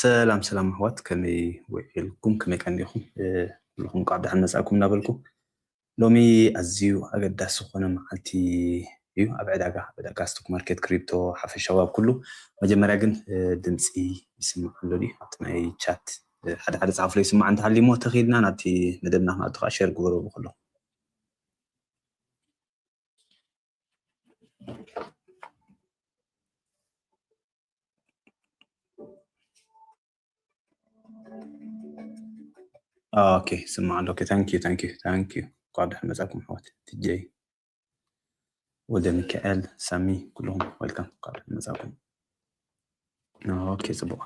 ሰላም ሰላም ኣሕዋት፣ ከመይ ውዒልኩም? ከመይ ቀኒኹም? እ፣ ኩልኹም እንኳዕ ደሓን መጻእኩም እናበልኩ፣ ሎሚ ኣዝዩ ኣገዳሲ ዝኾነ መዓልቲ እዩ። ኣብ ዕዳጋ፣ ኣብ ዕዳጋ ስቶክ ማርኬት፣ ክሪፕቶ፣ ሓፈሻዊ ኣብ ኩሉ። መጀመርያ ግን፣ እ፣ ድምፂ ይስማዕ ኣሎ ድዩ? ኣብቲ ናይ ቻት፣ እ፣ ሓደ ሓደ ጸሓፍሎ ይስማዕ እንተሃልዩሞ ተኺልና ናብቲ መደብና ክንኣቱ ከዓ ሼር ግበሩ ብኩሉ። ኦኬ፣ ስማዕ ኣሎ። ኦኬ፣ ታንክ ዩ፣ ታንክ ዩ፣ ታንክ ዩ። እንኳዕ ደሓን መጻኩም ኣሕዋት። ቲጀይ ወልደ ሚካኤል፣ ሳሚ፣ ኩልኹም ዌልካም፣ እንኳዕ ደሓን መጻኩም። ኦኬ፣ ጽቡቕ።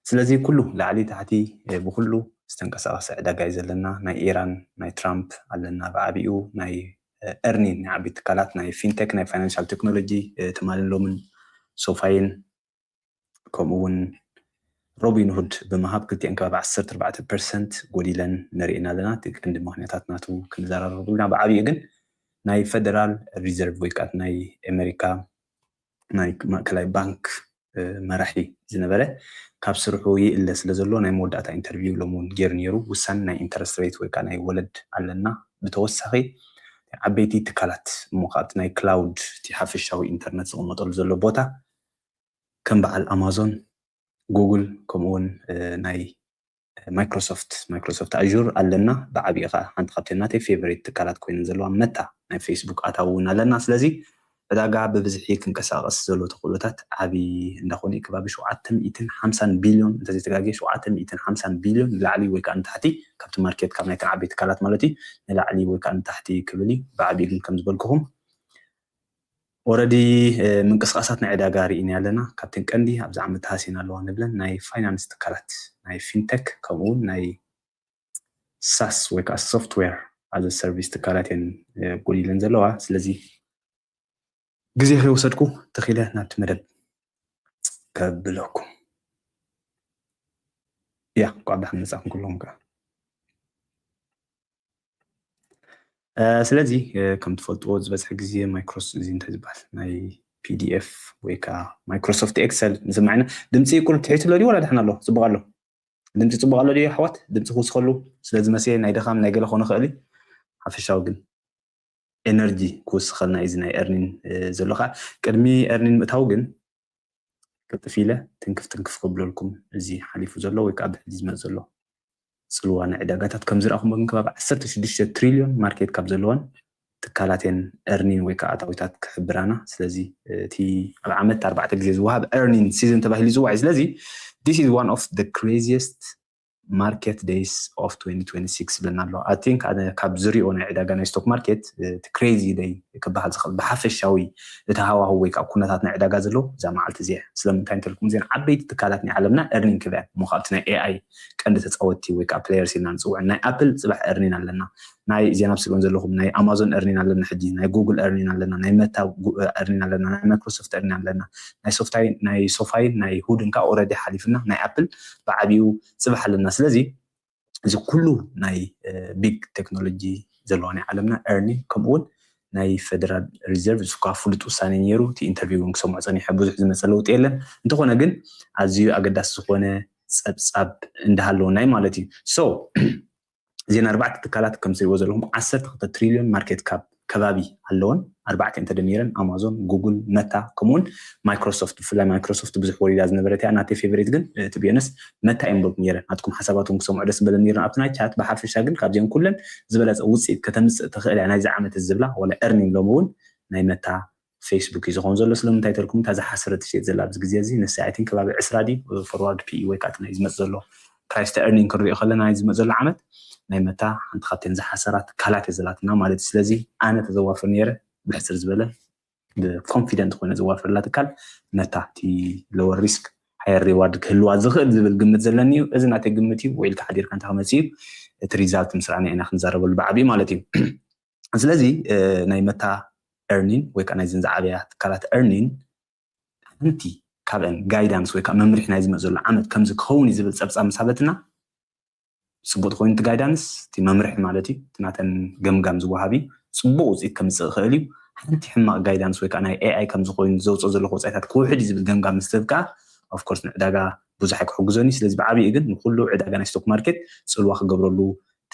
ስለዚ ኩሉ ላዕሊ ታሕቲ፣ እ፣ ብኩሉ ዝተንቀሳቐሰ ዕዳጋ እዩ ዘለና። ናይ ኢራን፣ ናይ ትራምፕ ኣለና ብዓቢኡ፣ ናይ፣ እ፣ ኤርኒን፣ ናይ ዓበይቲ ትካላት፣ ናይ ፊንቴክ፣ ናይ ፋይናንሻል ቴክኖሎጂ፣ እ፣ ትማልን ሎምን ሶፋይን፣ ከምኡ እውን ሮቢንሁድ ብምሃብ ክልቲአን ከባቢ ዓሰርተ ኣርባዕተ ፐርሰንት ጎዲለን ንርኢ ኣለና። እቲ ቀንዲ ምኽንያታት ናቱ ክንዘራረበሉ ኢና። ብዓቢኡ ግን ናይ ፌደራል ሪዘርቭ ወይ ከዓ ናይ ኣሜሪካ ናይ ማእከላይ ባንክ፣ እ፣ መራሒ ዝነበረ ካብ ስርሑ ይእለ ስለ ዘሎ ናይ መወዳእታ ኢንተርቪው ሎም እውን ገይሩ ነይሩ። ውሳነ ናይ ኢንተረስት ሬት ወይ ከዓ ናይ ወለድ ኣለና። ብተወሳኺ ዓበይቲ ትካላት እሞ ካብቲ ናይ ክላውድ፣ እቲ ሓፈሻዊ ኢንተርነት ዝቕመጠሉ ዘሎ ቦታ ከም በዓል ኣማዞን፣ ጉግል፣ ከምኡ እውን፣ እ፣ ናይ ማይክሮሶፍት፣ ማይክሮሶፍት ኣዙር ኣለና። ብዓቢኡ ከዓ ሓንቲ ካብተን ናተይ ፌቨሪት ትካላት ኮይነን ዘለዋ መታ ናይ ፌስቡክ ኣታዊ እውን ኣለና። ስለዚ ዕዳጋ ብብዝሒ ክንቀሳቐስ ዘሎ ተኽእሎታት ዓቢ እንዳኾነ እዩ። ከባቢ ሸውዓተ ሚእትን ሓምሳን ቢልዮን፣ እንተዘይተጋግየ፣ ሸውዓተ ሚእትን ሓምሳን ቢልዮን ንላዕሊ ወይ ከዓ ንታሕቲ ካብቲ ማርኬት፣ ካብ ናይተን ዓበይቲ ትካላት ማለት እዩ፣ ንላዕሊ ወይ ከዓ ንታሕቲ ክብል እዩ። ብዓቢኡ ግን ከም ዝበልኩኹም ኦረዲ፣ እ፣ ምንቅስቃሳት ናይ ዕዳጋ ርኢና ኣለና። ካብተን ቀንዲ ኣብዚ ዓመት ተሃስየን ኣለዋ ንብለን ናይ ፋይናንስ ትካላት፣ ናይ ፊንቴክ፣ ከምኡ እውን ናይ ሳስ ወይ ከዓ ሶፍትዌር ኣዘ ሰርቪስ ትካላት እየን፣ እ፣ ጎዲለን ዘለዋ። ስለዚ ግዜ ከይወሰድኩ ተኺለ ናብቲ መደብ ከብለኩም። ያ፣ እንኳዕ ደሓን መጻኹም ኩልኹም ከዓ። እ፣ ስለዚ፣ እ፣ ከም ትፈልጥዎ ዝበዝሐ ግዜ ማይክሮስ-፣ እዚ እንታይ ዝበሃል ናይ ፒዲኤፍ ወይ ከዓ ማይክሮሶፍት ኤክሰል ንስማዕ ኢና። ድምፂ ቁሩብ ትሕት ኣሎ ድዩ ወላ ደሓን ኣሎ? ጽቡቕ ኣሎ። ድምፂ ጽቡቕ ኣሎ ድዩ ኣሕዋት? ድምፂ ክውስኸሉ ስለ ዝመስየ ናይ ድኻም ናይ ገለ ክኾን ይኽእል እዩ። ሓፈሻዊ ግን ኤነርጂ ክውስኸልና እዩ እዚ ናይ ኤርኒን፣ እ፣ ዘሎ ከዓ። ቅድሚ ኤርኒን ምእታው ግን ቅልጥፍ ኢለ ትንክፍ ትንክፍ ክብለልኩም እዚ ሓሊፉ ዘሎ ወይ ከዓ ብሕጂ ዝመጽእ ዘሎ ጽልዋ ናይ ዕዳጋታት ከም ዝረኣኹሞ ግን ከባቢ ዓሰርተ ሽዱሽተ ትሪልዮን ማርኬት ካብ ዘለወን ትካላት እየን ኤርኒን ወይ ከዓ ኣታዊታት ክሕብራና። ስለዚ እቲ ኣብ ዓመት ኣርባዕተ ግዜ ዝወሃብ ኤርኒን ሲዝን ተባሂሉ ይጽዋዕ እዩ። ስለዚ this is one of the craziest market days of twenty twenty-six ዝብለና ኣሎ። I think ኣነ ካብ ዝሪኦ ናይ ዕዳጋ ናይ ስቶክ ማርኬት፣ እ፣ እቲ ክሬዚ ደይ ክበሃል ዝኽእል ብሓፈሻዊ እቲ ሃዋህው ወይ ከዓ ኩነታት ናይ ዕዳጋ ዘሎ እዛ መዓልቲ እዚኣ። ስለምንታይ እንተልኩም እዚአን ዓበይቲ ትካላት ናይ ዓለምና ኤርኒን ክበያ እሞ ካብቲ ናይ ኤኣይ ቀንዲ ተፃወትቲ ወይ ከዓ ፕሌየርስ ኢልና ንፅውዐን ናይ ኣፕል ፅባሕ ኤርኒን ኣለና፣ ናይ እዚአን ኣብ ስልኦን ዘለኹም ናይ ኣማዞን ኤርኒን ኣለና፣ ሕጂ ናይ ጉግል ኤርኒን ኣለና፣ ናይ መታ ጉ-፣ ኤርኒን ኣለና፣ ናይ ማይክሮሶፍት ኤርኒን ኣለና፣ ናይ ሶፍታይ ናይ ሶፋይን ናይ ሁድን ከዓ ኦረዲ ሓሊፍና ናይ ኣፕል ብዓቢኡ ፅባሕ ኣለና። ስለዚ እዚ ኩሉ ናይ፣ እ፣ ቢግ ቴክኖሎጂ ዘለዋ ናይ ዓለምና ኤርኒን ከምኡ እውን ናይ ፌደራል ሪዘርቭ እዚ ከዓ ፍሉጥ ውሳኔ ነይሩ። እቲ ኢንተርቪው እውን ክሰምዖ ፀኒሐ ብዙሕ ዝመፀ ለውጢ የለን። እንተኾነ ግን ኣዝዩ ኣገዳሲ ዝኾነ ፀብፃብ እንዳሃለወና እዩ ማለት እዩ። ሶ እዚን ኣርባዕተ ትካላት ከም ትሪእዎ ዘለኹም ዓሰርተ ክልተ ትሪልዮን ማርኬት ካፕ ከባቢ ኣለወን። ኣርባዕተ እንተደሚረን ኣማዞን፣ ጉግል፣ መታ ከምኡውን ማይክሮሶፍት። ብፍላይ ማይክሮሶፍት ብዙሕ ወሪዳ ዝነበረት እያ። ናተይ ፌቨሬት ግን፣ እ፣ ትቢኤንስ መታ እዮም በልኩ ነይረ። ናትኩም ሓሳባት እውን ክሰምዑ ደስ በለኒ ነይረን ኣብቲ ናይ ቻት። ብሓፈሻ ግን ካብዚኦም ኩለን ዝበለፀ ውፅኢት ከተምፅእ ትኽእል እያ ናይዚ ዓመት ዝብላ ወላ ኤርኒን ሎም እውን ናይ መታ ፌስቡክ እዩ ዝኸውን ዘሎ። ስለምንታይ ተልኩም እታ ዝሓሰረት ትሸጥ ዘላ ኣብዚ ግዜ እዚ ንሳ፣ I think፣ ከባቢ ዕስራ ድዩ ፎርዋርድ ፒኢ ወይ ከዓ እቲ ናይ ዝመፅ ዘሎ ፕራይስ ተ ኤርኒንግ ክንሪኦ ከለና ናይ ዝመፅ ዘሎ ዓመት ናይ መታ ሓንቲ ካብተን ዝሓሰራ ትካላት እየ ዘላትና ማለት እዩ። ስለዚ ኣነ ተዘዋፍር ነይረ ብሕፅር ዝበለ ብኮንፊደንት ኮይነ ዘዋፍረላ ትካል መታ፣ እቲ ሎወር ሪስክ ሃየር ሪዋርድ ክህልዋ ዝኽእል ዝብል ግምት ዘለኒ እዩ። እዚ ናተይ ግምት እዩ። ውዒልካ ሓዲርካ እንታይ ክመፅእ እዩ፣ እቲ ሪዛልት ምስ ረኣና ኢና ክንዛረበሉ ብዓብዩ ማለት እዩ። ስለዚ፣ እ፣ ናይ መታ ኤርኒን ወይ ከዓ ናይዘን ዝዓበያ ትካላት ኤርኒን ሓንቲ ካብአን ጋይዳንስ ወይ ከዓ መምርሒ ናይ ዝመፅ ዘሎ ዓመት ከምዚ ክኸውን እዩ ዝብል ፀብፃብ ምስ ሃበትና፣ ፅቡቅ ተኮይኑ እቲ ጋይዳንስ፣ እቲ መምርሒ ማለት እዩ፣ እቲ ናተን ገምጋም ዝወሃብ እዩ፣ ፅቡቅ ውፅኢት ከምፅእ ይኽእል እዩ። ሓንቲ ሕማቅ ጋይዳንስ ወይ ከዓ ናይ ኤኣይ ከምዚ ኮይኑ ዘውፅኦ ዘለኹ ወፃኢታት ክውሕድ እዩ ዝብል ገምጋም ምስ ትህብ ከዓ፣ ኦፍኮርስ፣ ንዕዳጋ ብዙሕ ኣይክሕግዞን እዩ። ስለዚ ብዓብይኡ ግን ንኩሉ ዕዳጋ ናይ ስቶክ ማርኬት ፅልዋ ክገብረሉ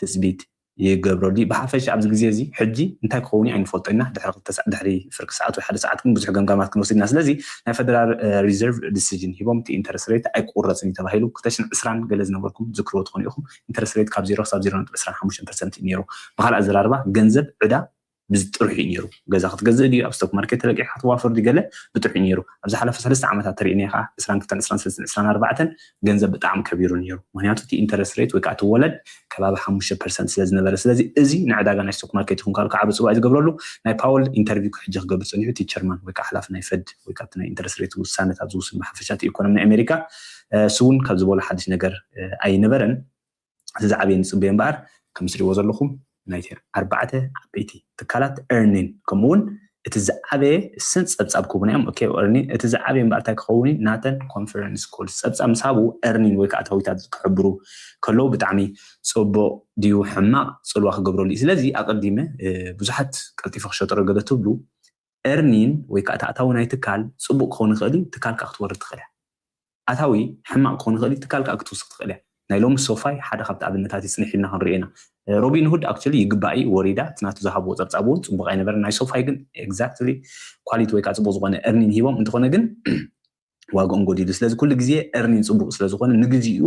ትፅቢት ይገብረሉ እዩ። ብሓፈሻ ኣብዚ ግዜ እዚ ሕጂ እንታይ ክኸውን እዩ ኣይንፈልጦ ኢና። ድሕሪ ክልተ ሰዓ- ድሕሪ ፍርቂ ሰዓት ወይ ሓደ ሰዓት ግን ብዙሕ ገምጋማት ክንወስድ ኢና። ስለዚ ናይ ፈደራል ሪዘርቭ ዲሲዥን ሂቦም እቲ ኢንተረስት ሬት ኣይቁረፅን እዩ ተባሂሉ። ክልተ ሽሕን ዕስራን ገለ ዝነበርኩም ዝክርዎ ትኾኑ ኢኹም። ኢንተረስት ሬት ካብ ዜሮ ክሳብ ዜሮ ነጥቢ ዕስራን ሓሙሽተን ፐርሰንት እዩ ነይሩ። ብካልእ ኣዘራርባ ገንዘብ ዕዳ ብጥርሑ እዩ ነይሩ። ገዛ ክትገዝእ ድዩ ኣብ ስቶክ ማርኬት ተለቂሕካ ትዋፈር ድዩ ገለ ብጥርሑ እዩ ነይሩ። ኣብ ዝሓለፈ ሰለስተ ዓመታት ተሪእና ከዓ ዕስራን ክልተን ዕስራን ሰለስተን ዕስራን ኣርባዕተን ገንዘብ ብጣዕሚ ከቢሩ ነይሩ። ምክንያቱ እቲ ኢንተረስት ሬት ወይ ከዓ እቲ ወለድ ከባቢ ሓሙሽተ ፐርሰንት ስለ ዝነበረ። ስለዚ እዚ ንዕዳጋ ናይ ስቶክ ማርኬት ይኹን ካልእ ከዓ ብፅቡቅ እዩ ዝገብረሉ። ናይ ፓወል ኢንተርቪው ሕጂ ክገብር ፀኒሑ እቲ ቸርማን ወይ ከዓ ሓላፊ ናይ ፈድ ወይ ከዓ ናይ ኢንተረስት ሬት ውሳነታት ዝውስን ብሓፈሻ እቲ ኢኮኖሚ ናይ ኣሜሪካ እሱ እውን ካብ ዝበሎ ሓድሽ ነገር ኣይነበረን። እቲ ዝዓበየ ንፅበዮ እምበኣር ከም ትሪእዎ ዘለኹም ናይተን ኣርባዕተ ዓበይቲ ትካላት ኤርኒን ከምኡ እውን እቲ ዝዓበየ እሰን ፀብፃብ ክቡና እዮም። ኦኬ ኤርኒን እቲ ዝዓበየ እምበኣር እንታይ ክኸውን እዩ? ናተን ኮንፈረንስ ኮል ፀብፃብ ምስ ሃቡ ኤርኒን ወይ ከዓ ኣታዊታት ክሕብሩ ከለዉ ብጣዕሚ ፅቡቅ ድዩ ሕማቅ ፅልዋ ክገብረሉ እዩ። ስለዚ ኣቀዲመ ብዙሓት ቀልጢፈ ክሸጠሮ ገለ ትብሉ ኤርኒን ወይ ከዓ እቲ ኣታዊ ናይ ትካል ፅቡቅ ክኸውን ይኽእል እዩ። ትካል ከዓ ክትወርድ ትኽእል እያ። ኣታዊ ሕማቅ ክኾን ይኽእል እዩ። ትካል ከዓ ክትውስኽ ትኽእል እያ። ናይ ሎሚ ሶፋይ ሓደ ካብቲ ኣብነታት እዩ። ፅንሕ ኢልና ክንሪኦ ኢና። ሮቢን ሁድ ኣክቹሊ ይግባእ እዩ ወሪዳ እቲ ናቱ ዝሃብዎ ፀብፃብ እውን ፅቡቅ ኣይነበረን። ናይ ሶፋይ ግን ኤግዛክትሊ ኳሊቲ ወይ ከዓ ፅቡቅ ዝኾነ ኤርኒን ሂቦም እንተኾነ ግን ዋግኦም ጎዲሉ። ስለዚ ኩሉ ግዜ ኤርኒን ፅቡቅ ስለዝኾነ ንግዚኡ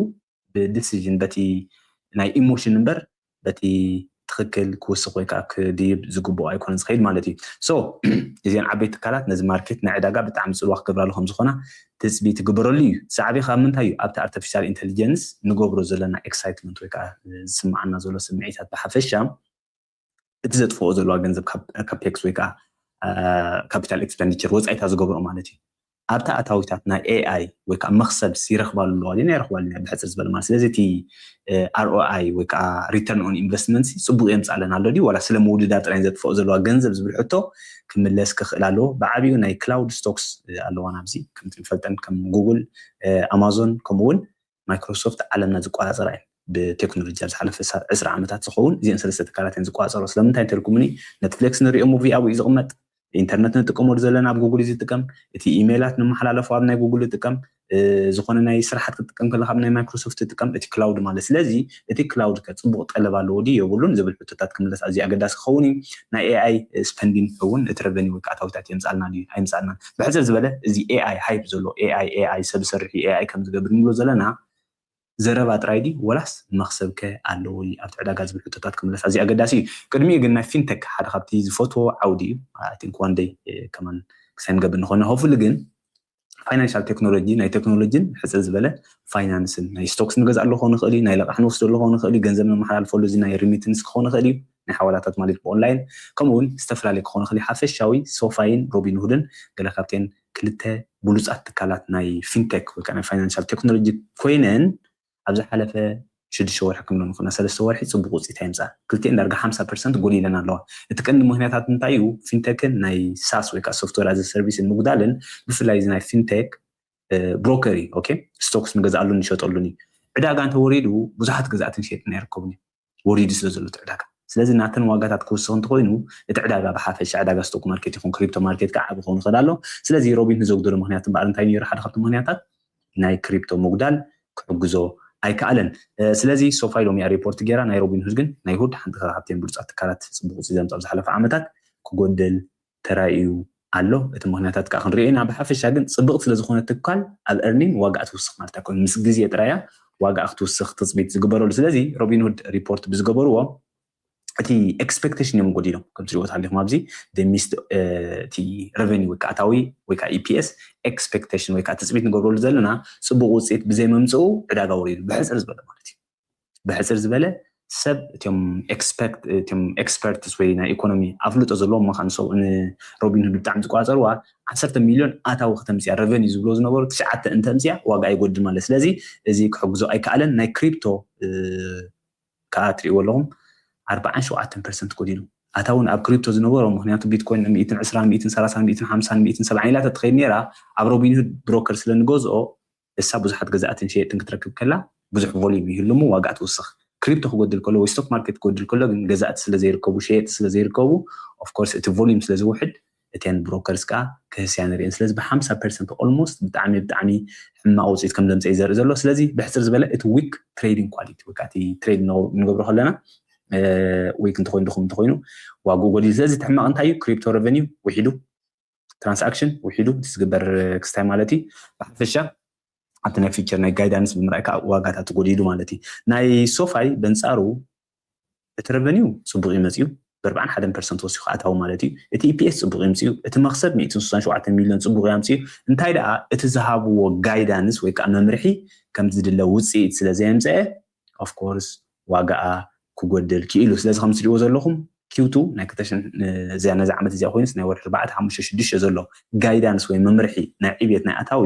ብዲሲዥን በቲ ናይ ኢሞሽን እምበር በቲ ትኽክል ክውስኽ ወይ ከዓ ክድይብ ዝግብኦ ኣይኮነን ዝኸይድ ማለት እዩ። ሶ እዚን ዓበይቲ ትካላት ነዚ ማርኬት ናይ ዕዳጋ ብጣዕሚ ፅልዋ ክገብራሉ ከም ዝኾና ትፅቢት ይግበረሉ እዩ። ሳዕቤ ካብ ምንታይ እዩ? ኣብቲ ኣርቲፊሻል ኢንቴሊጀንስ ንገብሮ ዘለና ኤክሳይትመንት ወይ ከዓ ዝስምዓና ዘሎ ስምዒታት ብሓፈሻ እቲ ዘጥፍኦ ዘለዋ ገንዘብ ካፔክስ ወይ ከዓ ካፒታል ኤክስፐንዲቸር ወፃኢታት ዝገብሮ ማለት እዩ። ኣብታ ኣታዊታት ናይ ኤኣይ ወይ ከዓ መክሰብ ይረኽባሉ ኣለዋ ድና ይረኽባሉ ድና ብሕፅር ዝበለ ማለት ስለዚ እቲ ኣርኦኣይ ወይ ከዓ ሪተርን ኦን ኢንቨስትመንት ፅቡቅ የምፃለን ኣሎ ድዩ ዋላ ስለ ምውድዳር ጥራይ ዘጥፍኦ ዘለዋ ገንዘብ ዝብል ሕቶ ክምለስ ክኽእል ኣለዎ። ብዓብዩ ናይ ክላውድ ስቶክስ ኣለዋ ናብዚ ከምቲ ንፈልጠን ከም ጉግል ኣማዞን ከምኡውን ማይክሮሶፍት ዓለምና ዝቆፃፀራ እየን ብቴክኖሎጂ ኣብ ዝሓለፈ ዕስራ ዓመታት ዝኸውን እዚአን ሰለስተ ትካላት እየን ዝቆፃፀሮ ስለምንታይ እንተልኩምኒ ነትፍሊክስ ንሪኦ ሙቪ ኣብኡ እዩ ዝቕመጥ ኢንተርነት ንጥቀመሉ ዘለና ኣብ ጉግል እዩ ዝጥቀም እቲ ኢሜይላት ንመሓላለፎ ኣብ ናይ ጉግል ይጥቀም ዝኾነ ናይ ስራሓት ክትጥቀም ከለካ ኣብ ናይ ማይክሮሶፍት ትጥቀም እቲ ክላውድ ማለት ስለዚ እቲ ክላውድ ከ ፅቡቅ ጠለብ ኣለዎ ድዩ የብሉን ዝብል ሕቶታት ክምለስ ኣዝዩ ኣገዳሲ ክኸውን እዩ ናይ ኤኣይ ስፐንዲን እውን እቲ ረቨኒ ወይ ከዓ ኣታዊታት የምፃልና ድዩ ኣይምፃልናን ብሕፅር ዝበለ እዚ ኤኣይ ሃይፕ ዘሎ ኤኣይ ኤኣይ ሰብ ሰርሒ ኤኣይ ከም ዝገብር ንብሎ ዘለና ዘረባ ጥራይ ድዩ ወላስ መኽሰብ ከ ኣለዎ ኣብቲ ዕዳጋ ዝብል ሕቶታት ክምለስ ኣዝዩ ኣገዳሲ እዩ ቅድሚኡ ግን ናይ ፊንቴክ ሓደ ካብቲ ዝፈትዎ ዓውዲ እዩ I think one day ከማን ክሳይ ንገብር ንኾነ hopefully ግን ፋይናንሻል ቴክኖሎጂ ናይ ቴክኖሎጂን ሕፅር ዝበለ ፋይናንስን ናይ ስቶክስ ንገዝኣሉ ክኾን ይኽእል እዩ ናይ ለቃሕ ንወስደሉ ክኾን ይኽእል እዩ ገንዘብ ነመሓላልፈሉ እዚ ናይ ሪሚትንስ ክኾን ይኽእል እዩ ናይ ሓዋላታት ማለት ብኦንላይን ከምኡ እውን ዝተፈላለየ ክኾን ይኽእል እዩ ሓፈሻዊ ሶፋይን ሮቢን ሁድን ገለ ካብተን ክልተ ብሉፃት ትካላት ናይ ፊንቴክ ወይ ከዓ ናይ ፋይናንሻል ቴክኖሎጂ ኮይነን ኣብ ዝሓለፈ ሽዱሽተ ወርሒ ክንብሎ ንኽእልና ሰለስተ ወርሒ ፅቡቅ ውፅኢት ኣይምፃን ክልቲኤን ዳርጋ ሓምሳ ፐርሰንት ጎዲለን ኣለዋ እቲ ቀንዲ ምክንያታት እንታይ እዩ ፊንቴክን ናይ ሳስ ወይ ከዓ ሶፍትዌር ኣዘ ሰርቪስን ምጉዳልን ብፍላይ እዚ ናይ ፊንቴክ ብሮከር እዩ ኦኬ ስቶክስ ንገዝኣሉን ንሸጠሉን እዩ ዕዳጋ እንተወሪዱ ብዙሓት ገዛእትን ሸየጥትን ኣይርከቡን እዩ ወሪዱ ስለ ዘሎ እቲ ዕዳጋ ስለዚ ናተን ዋጋታት ክውስኽ እንተኮይኑ እቲ ዕዳጋ ብሓፈሻ ዕዳጋ ስቶክ ማርኬት ይኹን ክሪፕቶ ማርኬት ከዓ ዓቢ ክኸውን ይኽእል ኣሎ ስለዚ ሮቢን ዘጉደሎ ምክንያት እምበኣር እንታይ ነይሩ ሓደ ካብቲ ምክንያታት ናይ ክሪፕቶ ምጉዳል ክሕግዞ ኣይከኣለን ስለዚ ሶፋይ ሎሚያ ሪፖርት ገይራ ናይ ሮቢን ሁድ ግን ናይ ሁድ ሓንቲ ካብተን ብሉፃት ትካላት ፅቡቅ ውፅኢት ዘምፅኣ ዝሓለፈ ዓመታት ክጎድል ተራእዩ ኣሎ እቲ ምክንያታት ከዓ ክንሪኦ ኢና ብሓፈሻ ግን ፅብቅ ስለዝኮነ ትካል ኣብ earning ዋጋ ትውስኽ ማለት ኣይኮነ ምስ ግዜ ጥራያ ዋጋ ክትውስኽ ትፅቢት ዝግበረሉ ስለዚ ሮቢን ሁድ ሪፖርት ብዝገበርዎ እቲ ኤክስፔክቴሽን እዮም ጎዲሎም ከም ትሪእዎ ታሊኹም ኣብዚ ሚስድ እቲ ረቨኒ ወይ ከዓ ኣታዊ ወይ ከዓ ኢፒኤስ ኤክስፔክቴሽን ወይ ከዓ ትፅቢት ንገብረሉ ዘለና ፅቡቅ ውፅኢት ብዘይመምፅኡ ዕዳጋ ወሪዱ ብሕፅር ዝበለ ማለት እዩ ብሕፅር ዝበለ ሰብ እቶም ኤክስፐርትስ ወይ ናይ ኢኮኖሚ ኣፍልጦ ዘለዎም መኻን ሰው ንሮቢን ሁድ ብጣዕሚ ዝቋፀርዋ ዓሰርተ ሚሊዮን ኣታዊ ከተምፅያ ረቨኒ ዝብሎ ዝነበሩ ትሽዓተ እንተምፅያ ዋጋ ኣይጎድል ማለት ስለዚ እዚ ክሕግዞ ኣይከኣለን ናይ ክሪፕቶ ከዓ ትሪእዎ ኣለኹም ኣርባዓን ሸውዓተን ፐርሰንት ጎዲሉ ኣታ እውን ኣብ ክሪፕቶ ዝነበሮ ምክንያቱ ቢትኮይን ሚእትን ዕስራን ሚእትን ሰላሳን ሚእትን ሓምሳን ሚእትን ሰብዓን ኢላ ተትኸይድ ነይራ ኣብ ሮቢንሁድ ብሮከር ስለ ንገዝኦ እሳ ብዙሓት ገዛእትን ሸየጥትን ክትረክብ ከላ ብዙሕ ቮሊዩም ይህሉ እሞ ዋጋ ትውስኽ ክሪፕቶ ክጎድል ከሎ ወይ ስቶክ ማርኬት ክጎድል ከሎ ግን ገዛእቲ ስለ ዘይርከቡ ሸየጥቲ ስለ ዘይርከቡ ኦፍኮርስ እቲ ቮሊዩም ስለ ዝውሕድ እተን ብሮከርስ ከዓ ክህስያ ንርእን። ስለዚ ብ50 ፐርሰንት ኦልሞስት ብጣዕሚ ብጣዕሚ ሕማቕ ውፅኢት ከም ዘምፀ እዩ ዘርኢ ዘሎ። ስለዚ ብሕፅር ዝበለ እቲ ዊክ ትሬዲንግ ኳሊቲ ወይ ከዓ እቲ ትሬድ ንገብሮ ከለና ዊክ እንተኮይኑ ድኹም እንተኮይኑ ዋግኡ ጎዲሉ። ስለዚ እቲ ሕማቕ እንታይ እዩ? ክሪፕቶ ረቨኒው ውሒዱ፣ ትራንሳክሽን ውሒዱ፣ እቲ ዝግበር ክስታይ ማለት እዩ። ብሓፈሻ ኣብቲ ናይ ፊቸር ናይ ጋይዳንስ ብምርኣይ ከዓ ዋጋታት ተጎዲሉ ማለት እዩ። ናይ ሶፋይ በንፃሩ እቲ ረቨኒው ፅቡቅ እዩ መፅዩ፣ ብ41 ፐርሰንት ወሲኹ ኣታዊ ማለት እዩ። እቲ ኢፒኤስ ፅቡቅ እዩ ምፅዩ፣ እቲ መክሰብ 167 ሚሊዮን ፅቡቅ እዩ ኣምፅዩ። እንታይ ደኣ እቲ ዝሃብዎ ጋይዳንስ ወይ ከዓ መምርሒ ከም ዝድለ ውፅኢት ስለ ዘየምፀአ ኦፍኮርስ ዋጋኣ ክጎድል ክኢሉ። ስለዚ ከም ትሪእዎ ዘለኹም ኪውቱ ናይ ክተሽን እዚኣ ነዚ ዓመት እዚኣ ኮይኑስ ናይ ወርሒ ኣርባዕተ ሓሙሽተ ሽዱሽተ ዘሎ ጋይዳንስ ወይ መምርሒ ናይ ዕብየት ናይ ኣታዊ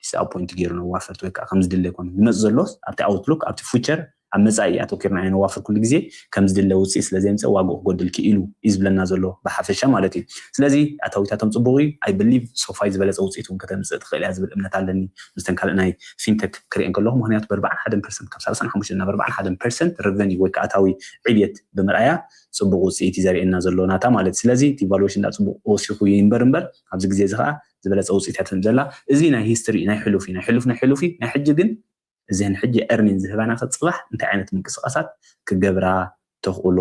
ዲስኣፖይንት ገይሩ ነዋፈርት ወይ ከዓ ከም ዝድለ ይኮነ ዝመፅ ዘሎ ኣብቲ ኣውትሉክ ኣብቲ ፉቸር ኣብ መፃኢ ኣተኪርና ኢና ነዋፍር ኩሉ ግዜ ከም ዝድለ ውፅኢት ስለ ዘምፀ ዋግኡ ክጎድል ክኢሉ እዩ ዝብለና ዘሎ ብሓፈሻ ማለት እዩ። ስለዚ ኣታዊታቶም ፅቡቅ እዩ። ኣይ ብሊቭ ሶፋይ ዝበለፀ ውፅኢት እውን ከተምፅእ ትኽእል እያ ዝብል እምነት ኣለኒ። ምስተን ካልእ ናይ ፊንቴክ ክሪኤን ከለኹ ምክንያቱ ብ41 ፐርሰንት ካብ 35 ናብ 41 ፐርሰንት ረቨኒ ወይ ከዓ ኣታዊ ዕብየት ብምርኣያ ፅቡቅ ውፅኢት እዩ ዘርእየና ዘሎ ናታ ማለት። ስለዚ እቲ ቫሉዌሽን ዳ ፅቡቅ ወሲኹ ይንበር እምበር ኣብዚ ግዜ እዚ ከዓ ዝበለፀ ውፅኢት እያ ትህብ ዘላ። እዚ ናይ ሂስትሪ ናይ ሕሉፍ እዩ። ናይ ሕሉፍ ናይ ሕሉፍ እዩ። ናይ ሕጂ ግን እዚን ሕጂ ኤርኒን ዝህባና ከፅባሕ እንታይ ዓይነት ምንቅስቃሳት ክገብራ ተኽእሎ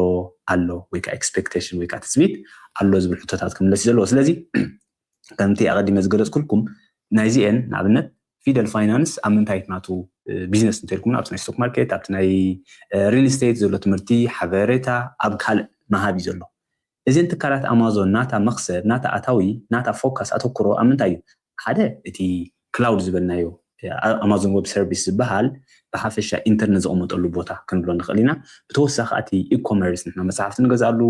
ኣሎ ወይ ከዓ ኤክስፔክቴሽን ወይ ከዓ ትፅቢት ኣሎ ዝብል ሕቶታት ክምለስ እዩ ዘለዎ። ስለዚ ከምቲ ኣቐዲመ ዝገለፅኩልኩም ናይዚኤን ንኣብነት ፊደል ፋይናንስ ኣብ ምንታይ ናቱ ቢዝነስ እንተልኩም ኣብቲ ናይ ስቶክ ማርኬት ኣብቲ ናይ ሪል ስቴት ዘሎ ትምህርቲ ሓበሬታ ኣብ ካልእ መሃብ እዩ ዘሎ። እዘን ትካላት ኣማዞን ናታ መክሰብ ናታ ኣታዊ ናታ ፎካስ ኣተኩሮ ኣብ ምንታይ እዩ? ሓደ እቲ ክላውድ ዝበልናዮ ኣማዞን ዌብ ሰርቪስ ዝበሃል ብሓፈሻ ኢንተርነት ዘቐመጠሉ ቦታ ክንብሎ ንኽእል ኢና። ብተወሳኺ እቲ ኢኮመርስ ንሕና መፅሓፍቲ ንገዝኣሉ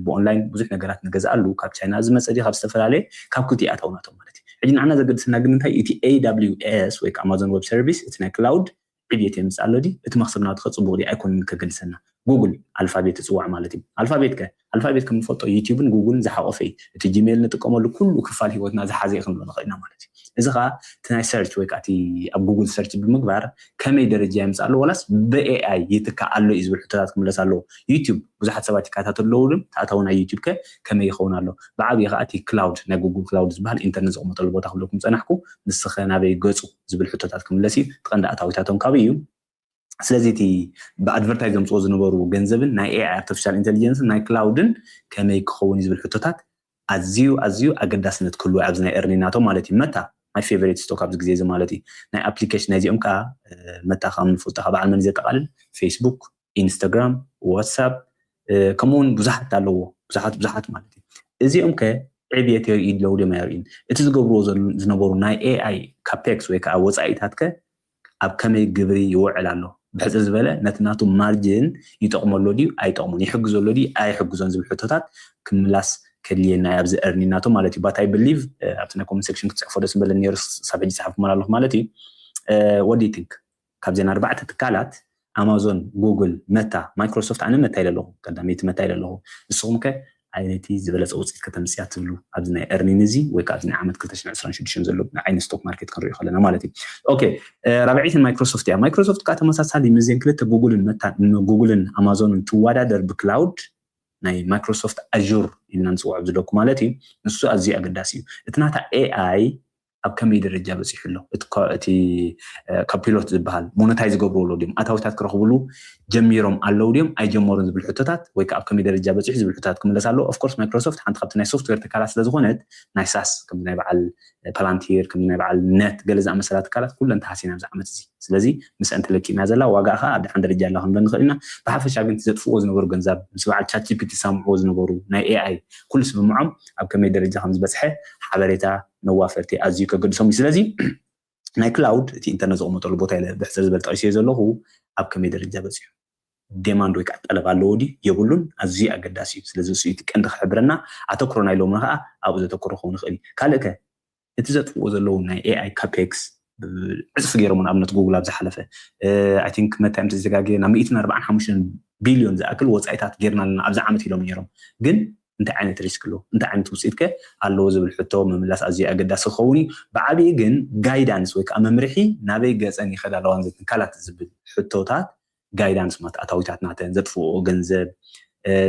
ብኦንላይን ብዙሕ ነገራት ንገዝኣሉ ካብ ቻይና ዝመፀ ድዩ ካብ ዝተፈላለየ ካብ ክልቲኡ ኣታዊ ናቶም ማለት እዩ። ሕጂ ንዓና ዘገድሰና ግን እንታይ እቲ ኤ ደብሊው ኤስ ወይ ኣማዞን ዌብ ሰርቪስ እቲ ናይ ክላውድ ዕብየት የምፅእ ኣሎ ድዩ እቲ መክሰብ ናቱ ከ ፅቡቅ ድዩ ኣይኮንን ከገድሰና። ጉግል ኣልፋቤት ትፅዋዕ ማለት እዩ። ኣልፋቤት ከ ኣልፋቤት ከም ንፈልጦ ዩቲብን ጉግልን ዝሓቆፈ እዩ። እቲ ጂሜል ንጥቀመሉ ኩሉ ክፋል ህይወትና ዝሓዘ እዩ ክንብሎ ንኽእል ኢና ማለት እዩ። እዚ ከዓ እቲ ናይ ሰርች ወይ ከዓ እቲ ኣብ ጉግል ሰርች ብምግባር ከመይ ደረጃ የምፅእ ኣሎ ዋላስ ብኤኣይ ይትካእ ኣሎ እዩ ዝብል ሕቶታት ክምለስ ኣለዎ። ዩቲብ ብዙሓት ሰባት ይከታተሉ ኣለዉ ድም ተኣታዊ ናይ ዩቲብ ከ ከመይ ይኸውን ኣሎ? ብዓብዪ ከዓ እቲ ክላውድ ናይ ጉግል ክላውድ ዝበሃል ኢንተርነት ዘቕመጠሉ ቦታ ክብለኩም ፀናሕኩ። ንስኸ ናበይ ገፁ ዝብል ሕቶታት ክምለስ እዩ። እቲ ቀንዲ ኣታዊታቶም ካበይ እዩ? ስለዚ እቲ ብኣድቨርታይዝ ዘምፅዎ ዝነበሩ ገንዘብን ናይ ኤኣይ ኣርቲፊሻል ኢንቴሊጀንስን ናይ ክላውድን ከመይ ክኸውን እዩ ዝብል ሕቶታት ኣዝዩ ኣዝዩ ኣገዳስነት ክህልዎ ኣብዚ ናይ ኤርኒናቶ ማለት እዩ። መታ ናይ ፌቨሬት ስቶክ ኣብዚ ግዜ እዚ ማለት እዩ። ናይ ኣፕሊኬሽን ናይዚኦም ከዓ መታ ከም ንፈልጦ ካብ በዓል መን ዘጠቃልል ፌስቡክ፣ ኢንስታግራም፣ ዋትሳፕ ከምኡውን ብዙሓት ኣለዎ ብዙሓት ብዙሓት ማለት እዩ። እዚኦም ከ ዕብየት የርኢ ኣለዉ ድም ኣየርእን? እቲ ዝገብርዎ ዝነበሩ ናይ ኤኣይ ካፔክስ ወይ ከዓ ወፃኢታት ከ ኣብ ከመይ ግብሪ ይውዕል ኣሎ? ብሕፅር ዝበለ ነቲ ናቱ ማርጅን ይጠቕመሎ ድዩ ኣይጠቕሙን? ይሕግዘሎ ድዩ ኣይሕግዞን ዝብል ሕቶታት ክምላስ ከድልየና እዩ ኣብዚ ኤርኒናቶ ማለት እዩ። ባት ኣይ ብሊቭ ኣብቲ ናይ ኮመንት ሴክሽን ክትፅሕፎ ደስ በለኒ ነይሩ ሳብ ሕጂ ፀሓፍኩመን ኣለኹ ማለት እዩ። ወዲ ቲንክ ካብዘን ኣርባዕተ ትካላት ኣማዞን፣ ጉግል፣ መታ፣ ማይክሮሶፍት ኣነ መታ ኢለ ኣለኹ ቀዳመይቲ መታ ኢለ ኣለኹ። ንስኹም ከ ኣየነይቲ ዝበለፀ ውፅኢት ከተምፅያ ትብሉ ኣብዚ ናይ ኤርኒን እዚ ወይ ከዓ ኣብዚ ናይ ዓመት ክልተ ሽሕን ዕስራን ሽዱሽተን ዘሎ ናይ ዓይኒ ስቶክ ማርኬት ክንሪኦ ከለና ማለት እዩ። ኦኬ ራብዐይትን ማይክሮሶፍት እያ። ማይክሮሶፍት ከዓ ተመሳሳሊ ምስዘን ክልተ ጉግልን መታ ጉግልን ኣማዞንን ትወዳደር ብክላውድ ናይ ማይክሮሶፍት ኣዙር ኢልና ንፅውዖ ዝለኩ ማለት እዩ። ንሱ ኣዝዩ ኣገዳሲ እዩ። እቲ ናታ ኤኣይ ኣብ ከመይ ደረጃ በፂሑ ኣሎ? እቲ ኮፒሎት ዝበሃል ሞነታይ ዝገብሩ ኣለዉ ድም ኣታዊታት ክረኽብሉ ጀሚሮም ኣለዉ ድም ኣይጀመሩን ዝብል ሕቶታት ወይ ከዓ ኣብ ከመይ ደረጃ በፂሑ ዝብል ሕቶታት ክምለስ ኣለዎ። ኦፍኮርስ ማይክሮሶፍት ሓንቲ ካብቲ ናይ ሶፍትዌር ትካላት ስለዝኮነት ናይ ሳስ ከም ናይ በዓል ፓላንቲር ከም ናይ በዓል ነት ገለ ዝኣመሰላ ትካላት ኩለን ተሃሲና ኣብዚ ዓመት እዚ። ስለዚ ምስአን ተለኪና ዘላ ዋጋ ከዓ ኣብ ደሓን ደረጃ ኣላ ክንብለ ንኽእል ኢና። ብሓፈሻ ግን ዘጥፍዎ ዝነበሩ ገንዘብ ምስ በዓል ቻት ጂፒቲ ዝሳምዕዎ ዝነበሩ ናይ ኤኣይ ኩሉ ስምምዖም ኣብ ከመይ ደረጃ ከም ዝበፅሐ ሓበሬታ ነዋፈርቲ ኣዝዩ ከገድሶም እዩ። ስለዚ ናይ ክላውድ እቲ ኢንተርነት ዘቐመጠሉ ቦታ ኢለ ብሕፅር ዝበል ጠቂሰዮ ዘለኹ ኣብ ከመይ ደረጃ በፂሑ ዴማንድ ወይ ከዓ ጠለብ ኣለዎ ድዩ የብሉን ኣዝዩ ኣገዳሲ እዩ። ስለዚ እሱ እቲ ቀንዲ ክሕብረና ኣተኩሮና ኢሎምና ከዓ ኣብኡ ዘተኩሮ ክኸውን ይኽእል እዩ። ካልእ ከ እቲ ዘጥፍዎ ዘለዉ ናይ ኤኣይ ካፔክስ ዕፅፊ ገይሮም ንኣብነት ጉግል ኣብ ዝሓለፈ ኣይ ቲንክ መታይ ምተዘጋገየ ናብ ሚእትን ኣርባዓን ሓሙሽተን ቢልዮን ዝኣክል ወፃኢታት ጌርና ኣለና ኣብዚ ዓመት ኢሎም ነይሮም። ግን እንታይ ዓይነት ሪስክ ኣለዎ እንታይ ዓይነት ውፅኢት ከ ኣለዎ ዝብል ሕቶ ምምላስ ኣዝዩ ኣገዳሲ ክኸውን እዩ። ብዓብዪ ግን ጋይዳንስ ወይ ከዓ መምርሒ ናበይ ገፀን ይኸዳ ኣለዋን ዘትንካላት ዝብል ሕቶታት ጋይዳንስ ማለት ኣታዊታት ናተን ዘጥፍኦ ገንዘብ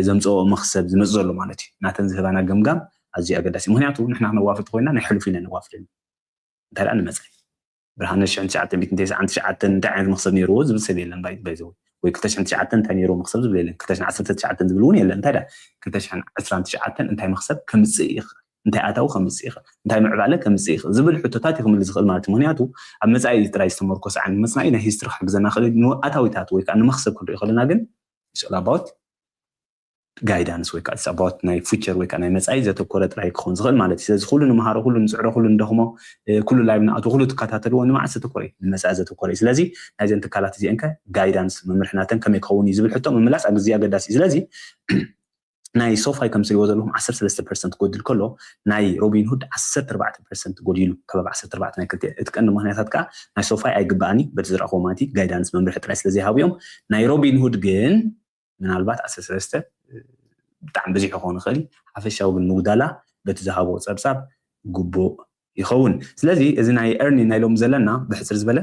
ዘምፅኦ መክሰብ ዝመፅ ዘሎ ማለት እዩ ናተን ዝህባና ገምጋም ኣዝዩ ኣገዳሲ። ምክንያቱ ንሕና ክነዋፍር ተኮይና ናይ ሕሉፍ ኢና ነዋፍር። እንታይ ደኣ ንመጻኢ ብርሃነ ሽሕን ትሽዓተ ሚእትን ተስዓን ትሽዓተን እንታይ ዓይነት መክሰብ ነይርዎ ዝብል ሰብ የለን። ባይ ባይ ዘው ወይ ክልተ ሽሕን ትሽዓተን እንታይ ነይርዎ መክሰብ ዝብል የለን። ክልተ ሽሕን ዓሰርተ ትሽዓተን ዝብል እውን የለን። እንታይ ደኣ ክልተ ሽሕን ዕስራን ትሽዓተን እንታይ መክሰብ ከምጽእ ይኽእል፣ እንታይ ኣታዊ ከምጽእ ይኽእል፣ እንታይ ምዕባለ ከምጽእ ይኽእል ዝብል ሕቶታት እዩ ክምልስ ዝኽእል ማለት እዩ። ምክንያቱ ኣብ መጻኢ ጥራይ ዝተመርኮሰ ዓይነት መጽናኢ ናይ ሂስትሪ ክሕግዘና ክእል እዩ። ንኣታዊታት ወይ ከዓ ንመክሰብ ክንሪኦ ከለና ግን it's all about guidance ወይ ከዓ it's about ናይ future ወይ ከዓ ናይ መጻኢ ዘተኮረ ጥራይ ክኸውን ዝኽእል ማለት እዩ። ስለዚ ኩሉ ንምሃሮ፣ ኩሉ ንጽዕሮ፣ ኩሉ ንደኽሞ፣ እ፣ ኩሉ ላይቭ ንኣቱ፣ ኩሉ ትከታተልዎ ንመዓስ ዘተኮረ እዩ? ንመጻኢ ዘተኮረ እዩ። ስለዚ ናይዘን ትካላት እዚአን ከ ጋይዳንስ መምርሒ ናተን ከመይ ክኸውን እዩ ዝብል ሕቶ ምምላስ ኣብ ግዜ ኣገዳሲ እዩ። ስለዚ ናይ ሶፋይ ከም ትሪእዎ ዘለኹም ዓሰርተ ሰለስተ ፐርሰንት ክጎድል ከሎ ናይ ሮቢን ሁድ ዓሰርተ ኣርባዕተ ፐርሰንት ጎዲሉ፣ ከባቢ ዓሰርተ ኣርባዕተ ናይ ክልተ። እቲ ቀንዲ ምክንያታት ከዓ ናይ ሶፋይ ኣይግባኣን እዩ፣ በቲ ዝረኣኹዎ ማለት እዩ፣ ጋይዳንስ መምርሒ ጥራይ ስለ ዘይሃቡ እዮም። ናይ ሮቢን ሁድ ግን ምናልባት ዓሰርተ ሰለስተ ብጣዕሚ በዚሑ ክኸውን ይኽእል እዩ። ሓፈሻዊ ግን ምጉዳላ በቲ ዝሃቦ ጸብጻብ ግቡእ ይኸውን። ስለዚ እዚ ናይ ኤርኒን ናይ ሎሚ ዘለና ብሕጽር ዝበለ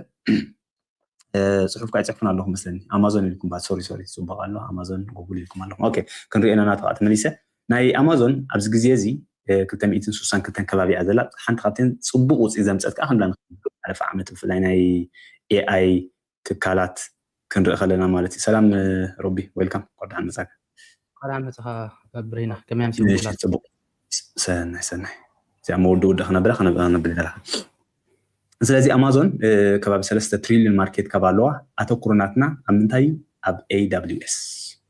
እ፣ ጽሑፍ ካኣ ይጽሕፉን ኣለኹ መስለኒ። ኣማዞን ኢልኩም ባት፣ ሶሪ፣ ሶሪ፣ ጽቡቕ ኣሎ። ኣማዞን፣ ጉግል ኢልኩም ኣለኹም። ኦኬ፣ ክንሪኦ ኢና ናቱ ካኣ ተመሊሰ። ናይ ኣማዞን ኣብዚ ግዜ እዚ፣ እ፣ ክልተ ሚእትን ስሳን ክልተን ከባቢ እያ ዘላ። ሓንቲ ካብተን ጽቡቕ ውጽኢት ዘምጸት ካኣ ክንብላ ንኽእል። ሓለፈ ዓመት ብፍላይ ናይ ኤኣይ ትካላት ክንርኢ ከለና ማለት እዩ። ሰላም፣ እ፣ ሮቢ፣ ዌልካም፣ እንኳዕ ደሓን መጻካ። ሰላም መጻኻ ብሬና፣ ከመይ ኣምሲኹም እሺ፣ ኩላትኩም? ጽቡቕ። ሰናይ፣ ሰናይ። እዚኣ መወዲ ወዲ ክነብራ፣ ክነብ-፣ ክነብል ደለኻ። ስለዚ ኣማዞን፣ እ፣ ከባቢ ሰለስተ ትሪልዮን ማርኬት ካብ ኣለዋ፣ ኣተኩሮ ናትና ኣብ ምንታይ እዩ? ኣብ ኤ ደብሊው ኤስ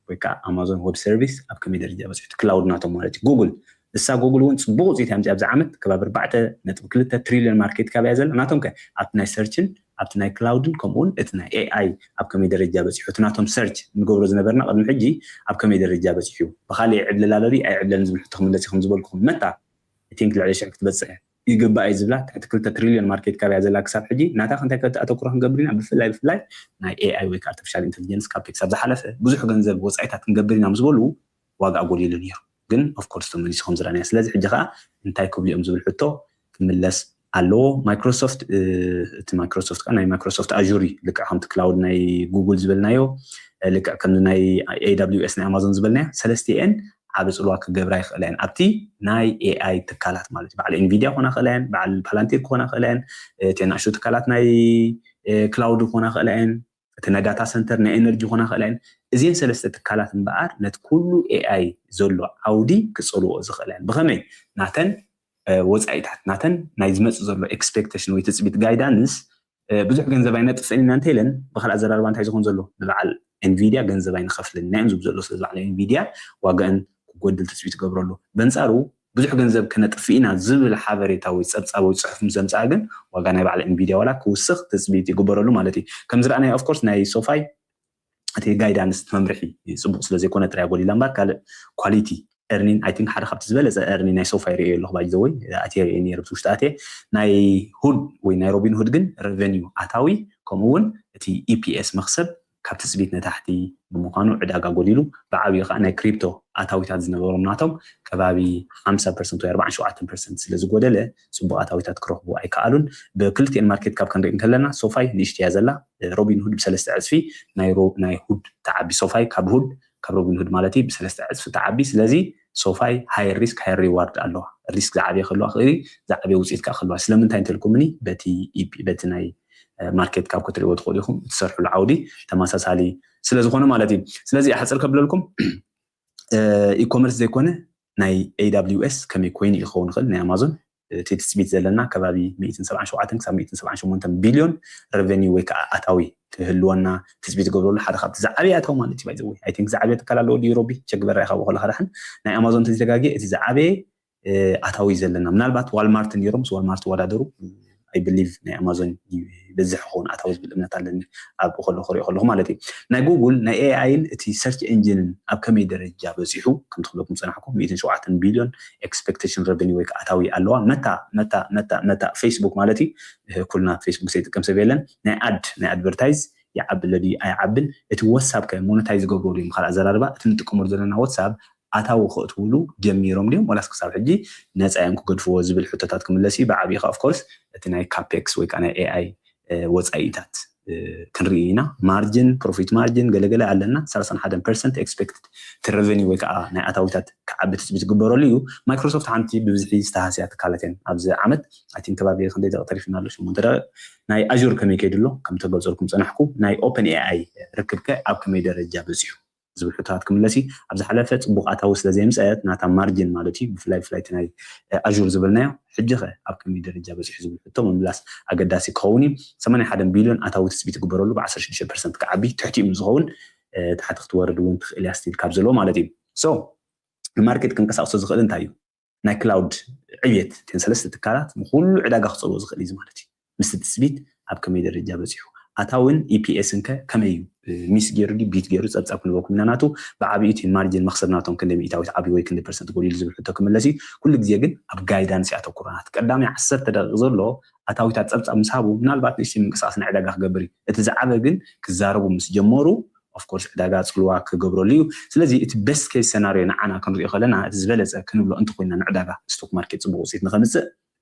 ወይ ከዓ ኣማዞን ዌብ ሰርቪስ ኣብ ከመይ ደረጃ በፂሑ? እቲ ክላውድ ናቶም ማለት እዩ። ጉግል፣ እሳ ጉግል እውን ፅቡቅ ውፅኢት እያ ኣምፂኣ ኣብዚ ዓመት፣ ከባቢ ኣርባዕተ ነጥቢ ክልተ ትሪልዮን ማርኬት ካብ እያ ዘላ። ናቶም ከ ኣብቲ ናይ ሰርችን ኣብቲ ናይ ክላውድን ከምኡ እውን እቲ ናይ ኤኣይ ኣብ ከመይ ደረጃ በፂሑ? እቲ ናቶም ሰርች ንገብሮ ዝነበርና ቅድሚ ሕጂ ኣብ ከመይ ደረጃ በፂሑ? ብካሊእ ይዕብልል ኣሎ ድዩ ኣይዕብለልን ዝብል ሕቶ ክምለስ እዩ። ከም ዝበልኩኹም መታ፣ I think ልዕሊ ሽሕ ክትበፅሕ ይግባእ እዩ ዝብላ። ትሕቲ ክልተ ትሪልዮን ማርኬት ካፕ እያ ዘላ ክሳብ ሕጂ። ናታ ክንታይ ከ ኣተኩሮ ክንገብር ኢና? ብፍላይ፣ ብፍላይ ናይ ኤኣይ ወይ ከዓ ኣርቲፊሻል ኢንተሊጀንስ ካፔክስ ኣብ ዝሓለፈ ብዙሕ ገንዘብ ወፃኢታት ክንገብር ኢና ምስ በሉ ዋጋ ጎዲሉ ነይሩ። ግን ኦፍ ኮርስ ተመሊሱ ከም ዝረኣናዮ። ስለዚ ሕጂ ከዓ እንታይ ክብሉ እዮም ዝብል ሕቶ ክምለስ ኣለዎ። ማይክሮሶፍት፣ እ፣ እቲ ማይክሮሶፍት ከዓ ናይ ማይክሮሶፍት ኣዙር እዩ። ልክዕ ከምቲ ክላውድ ናይ ጉግል ዝበልናዮ፣ እ፣ ልክዕ ከም ናይ ኤ ደብሊው ኤስ ናይ ኣማዞን ዝበልናዮ፣ ሰለስቲኤን ዓቢ ጽልዋ ክገብራ ይኽእላ እየን። ኣብቲ ናይ ኤኣይ ትካላት ማለት እዩ። በዓል ኤንቪድያ ክኾና ይኽእላ እየን፣ በዓል ፓላንቲር ክኾና ይኽእላ እየን፣ እቲ ንኣሽቱ ትካላት ናይ፣ እ፣ ክላውድ ክኾና ይኽእላ እየን፣ እቲ ናይ ዳታ ሰንተር፣ ናይ ኤነርጂ ክኾና ይኽእላ እየን። እዚአን ሰለስተ ትካላት እምበኣር ነቲ ኩሉ ኤኣይ ዘሎ ዓውዲ ክጸልዎ ዝኽእላ እየን። ብኸመይ? ናተን፣ እ፣ ወጻኢታት፣ ናተን ናይ ዝመጽእ ዘሎ ኤክስፔክቴሽን ወይ ትጽቢት ጋይዳንስ፣ እ፣ ብዙሕ ገንዘብ ኣይነጥፍእን ኢና እንተ ኢለን፣ ብኻልእ ኣዘራርባ እንታይ ዝኸውን ዘሎ? ንበዓል ኤንቪድያ ገንዘብ ኣይንኸፍልን ኢና እዮም ዝብሉ ዘለዉ። ስለዚ በዓል ኤንቪድያ ዋጋአን ክጎድል ትጽቢት ይገብሩ ኣለዉ። በንጻሩ ብዙሕ ገንዘብ ክነጥፍእ ኢና ዝብል ሓበሬታ ወይ ጸብጻብ ወይ ጽሑፍ ምስ ዘምጽኣ ግን ዋጋ ናይ በዓል ኤንቪድያ ዋላ ክውስኽ ትጽቢት ይግበረሉ ማለት እዩ። ከም ዝረኣናዮ ኦፍ ኮርስ ናይ ሶፋይ እቲ ጋይዳንስ እቲ መምርሒ ጽቡቕ ስለ ዘይኮነ ጥራይ ጎዲላ እምበር ካልእ ኳሊቲ ኤርኒን፣ I think ሓደ ካብቲ ዝበለጸ ኤርኒን ናይ ሶፋይ ርእዮ ኣለኹ። ባይ ዘ ወይ ኣትየ ርእየ ነይረ፣ ብቲ ውሽጢ ኣትየ። ናይ ሁድ ወይ ናይ ሮቢን ሁድ ግን ረቨኒው ኣታዊ ከምኡ እውን እቲ ኢፒኤስ መኽሰብ ካብ ትጽቢት ንታሕቲ ብምዃኑ ዕዳጋ ጎዲሉ፣ ብዓብዩ ከዓ ናይ ክሪፕቶ ኣታዊታት ዝነበሮም ናቶም ከባቢ ሓምሳ ፐርሰንት ወይ ኣርባዓን ሸውዓተን ፐርሰንት ስለ ዝጎደለ ጽቡቕ ኣታዊታት ክረኽቡ ኣይከኣሉን። ብክልቲኤን ማርኬት ካፕ ክንርኢ እንከለና ሶፋይ ንእሽቲ እያ ዘላ፣ ሮቢን ሁድ ብሰለስተ ዕጽፊ ናይ ሮ-፣ ናይ ሁድ ተዓቢ፣ ሶፋይ ካብ ሁድ፣ ካብ ሮቢን ሁድ ማለት እዩ፣ ብሰለስተ ዕጽፊ ተዓቢ። ስለዚ ሶፋይ ሃየር ሪስክ ሃየር ሪዋርድ ኣለዋ። ሪስክ ዝዓበየ ክህልዋ ክእል፣ ዝዓበየ ውፅኢት ከዓ ክህልዋ። ስለምንታይ እንተልኩምኒ በቲ ኢፒ-፣ በቲ ናይ፣ እ፣ ማርኬት ካፕ ክትሪእዎ ትኽእሉ ኢኹም። እትሰርሕሉ ዓውዲ ተመሳሳሊ ስለ ዝኾነ ማለት እዩ። ስለዚ ኣሕፅር ከብለልኩም፣ እ፣ ኢኮመርስ ዘይኮነ ናይ ኤ ደብሊው ኤስ ከመይ ኮይኑ ይኸውን ይኽእል? ናይ ኣማዞን እቲ ትፅቢት ዘለና ከባቢ ሚእትን ሰብዓን ሸውዓተን ክሳብ ሚእትን ሰብዓን ሸሞንተን ቢልዮን ረቨኒው ወይ ከዓ ኣታዊ ክህልወና ትፅቢት ዝገብረሉ ሓደ ካብቲ ዝዓበየ ኣታዊ ማለት እዩ። ባይ ዘ ወይ፣ I think ዝዓበየ ትካል ኣለዎ ድዩ ሮቢ? ቸክ በራ ኢኻ ብኸለኻ ደሓን። ናይ ኣማዞን እንተዘይተጋግየ እቲ ዝዓበየ፣ እ፣ ኣታዊ እዩ ዘለና። ምናልባት ዋልማርት ነይሮም፣ ምስ ዋልማርት ይወዳደሩ። I believe ናይ ኣማዞን ይበዝሕ ክኸውን ኣታዊ ዝብል እምነት ኣለኒ፣ ኣብኡ ከለኹ ክሪኦ ከለኹ ማለት እዩ። ናይ ጉግል፣ ናይ ኤኣይን እቲ ሰርች ኤንጂንን ኣብ ከመይ ደረጃ በፂሑ? ከምቲ ክብለኩም ዝፀናሕኩ፣ ሚእትን ሸውዓተን ቢልዮን ኤክስፔክቴሽን ረቨኒው ወይ ከዓ ኣታዊ ኣለዋ። መታ፣ መታ፣ መታ፣ መታ ፌስቡክ ማለት እዩ። እ፣ ኩልና ፌስቡክ ዘይጥቀም ሰብ የለን። ናይ ኣድ፣ ናይ ኣድቨርታይዝ ይዓቢ ኣሎ ድዩ ኣይዓብን? እቲ ዋትሳፕ ከ ሞነታይዝ ይገብርዎ ድዮም? ብኻልእ ኣዘራርባ፣ እቲ ንጥቀመሉ ዘለና ዋትሳፕ ኣታዊ ከእትውሉ ጀሚሮም ድዮም? ዋላስ ክሳብ ሕጂ ነፃ እዮም ክገድፍዎ ዝብል ሕቶታት ክምለስ እዩ። ብዓብዩ ከዓ ኦፍ ኮርስ እቲ ናይ ካፔክስ ወይ ከዓ ናይ ኤኣይ፣ እ፣ ወፃኢታት ክንርኢ ኢና። ማርጅን፣ ፕሮፊት ማርጅን ገለገለ ኣለና። ሰላሳን ሓደን ፐርሰንት ኤክስፔክትድ እቲ ረቨኒ ወይ ከዓ ናይ ኣታዊታት ክዓቢ ትፅቢት ዝግበረሉ እዩ። ማይክሮሶፍት ሓንቲ ብብዝሒ ዝተሃስያ ትካላት እየን ኣብዚ ዓመት። ኣይ ቲንክ ከባቢ ክንደይ ደቂቕ ተሪፍና ኣሎ? ሸሞንተ ደቂቕ። ናይ ኣዙር ከመይ ከይዱ ኣሎ? ከም ተገልፀልኩም ፀናሕኩ። ናይ ኦፐን ኤኣይ ርክብከ ኣብ ከመይ ደረጃ በፂሑ ዝብል ሕቶታት ክምለስ እዩ። ኣብ ዝሓለፈ ፅቡቕ ኣታዊ ስለ ዘየምፀአት ናታ ማርጅን ማለት እዩ፣ ብፍላይ ብፍላይ እቲ ናይ ኣዙር ዝብልናዮ፣ ሕጂ ኸ ኣብ ከመይ ደረጃ በፂሑ ዝብል ሕቶ ምምላስ ኣገዳሲ ክኸውን እዩ። ሰማንያ ሓደ ቢልዮን ኣታዊ ትፅቢት ይግበረሉ፣ ብ ዓሰርተ ሽዱሽተ ፐርሰንት ክዓቢ፣ ትሕቲኡ ምስ ዝኸውን ታሕቲ ክትወርድ እውን ትኽእል እያ ስቲል ካብ ዘለዎ ማለት እዩ። ሶ ንማርኬት ክንቀሳቕሶ ዝኽእል እንታይ እዩ? ናይ ክላውድ ዕብየት እተን ሰለስተ ትካላት ንኩሉ ዕዳጋ ክፀልዎ ዝኽእል እዩ ማለት እዩ። ምስቲ ትፅቢት ኣብ ከመይ ደረጃ በፂሑ፣ ኣታውን ኢፒኤስን ከ ከመይ እዩ? ሚስ ገይሩ ድዩ ቢት ገይሩ? ፀብፃብ ክንበኩም ኢና ናቱ። ብዓብዩ እቲ ማርጅን መኽሰብ ናቶም ክንደይ ሚእታዊት ዓብዩ ወይ ክንደይ ፐርሰንት ጎዲሉ ዝብል ሕቶ ክምለስ እዩ። ኩሉ ግዜ ግን ኣብ ጋይዳንስ እዩ ኣተኩሮ ናቱ። ቀዳማይ ዓሰርተ ደቂቕ ዘሎ ኣታዊታት ፀብፃብ ምስ ሃቡ ምናልባት ንእሽተይ ምንቅስቃስ ናይ ዕዳጋ ክገብር እዩ። እቲ ዝዓበ ግን ክዛረቡ ምስ ጀመሩ ኦፍኮርስ ዕዳጋ ፅልዋ ክገብረሉ እዩ። ስለዚ እቲ ቤስት ኬስ ሰናሪዮ ንዓና ክንሪኦ ከለና እቲ ዝበለፀ ክንብሎ እንተኮይና ንዕዳጋ ስቶክ ማርኬት ፅቡቅ ውፅኢት ንከምፅእ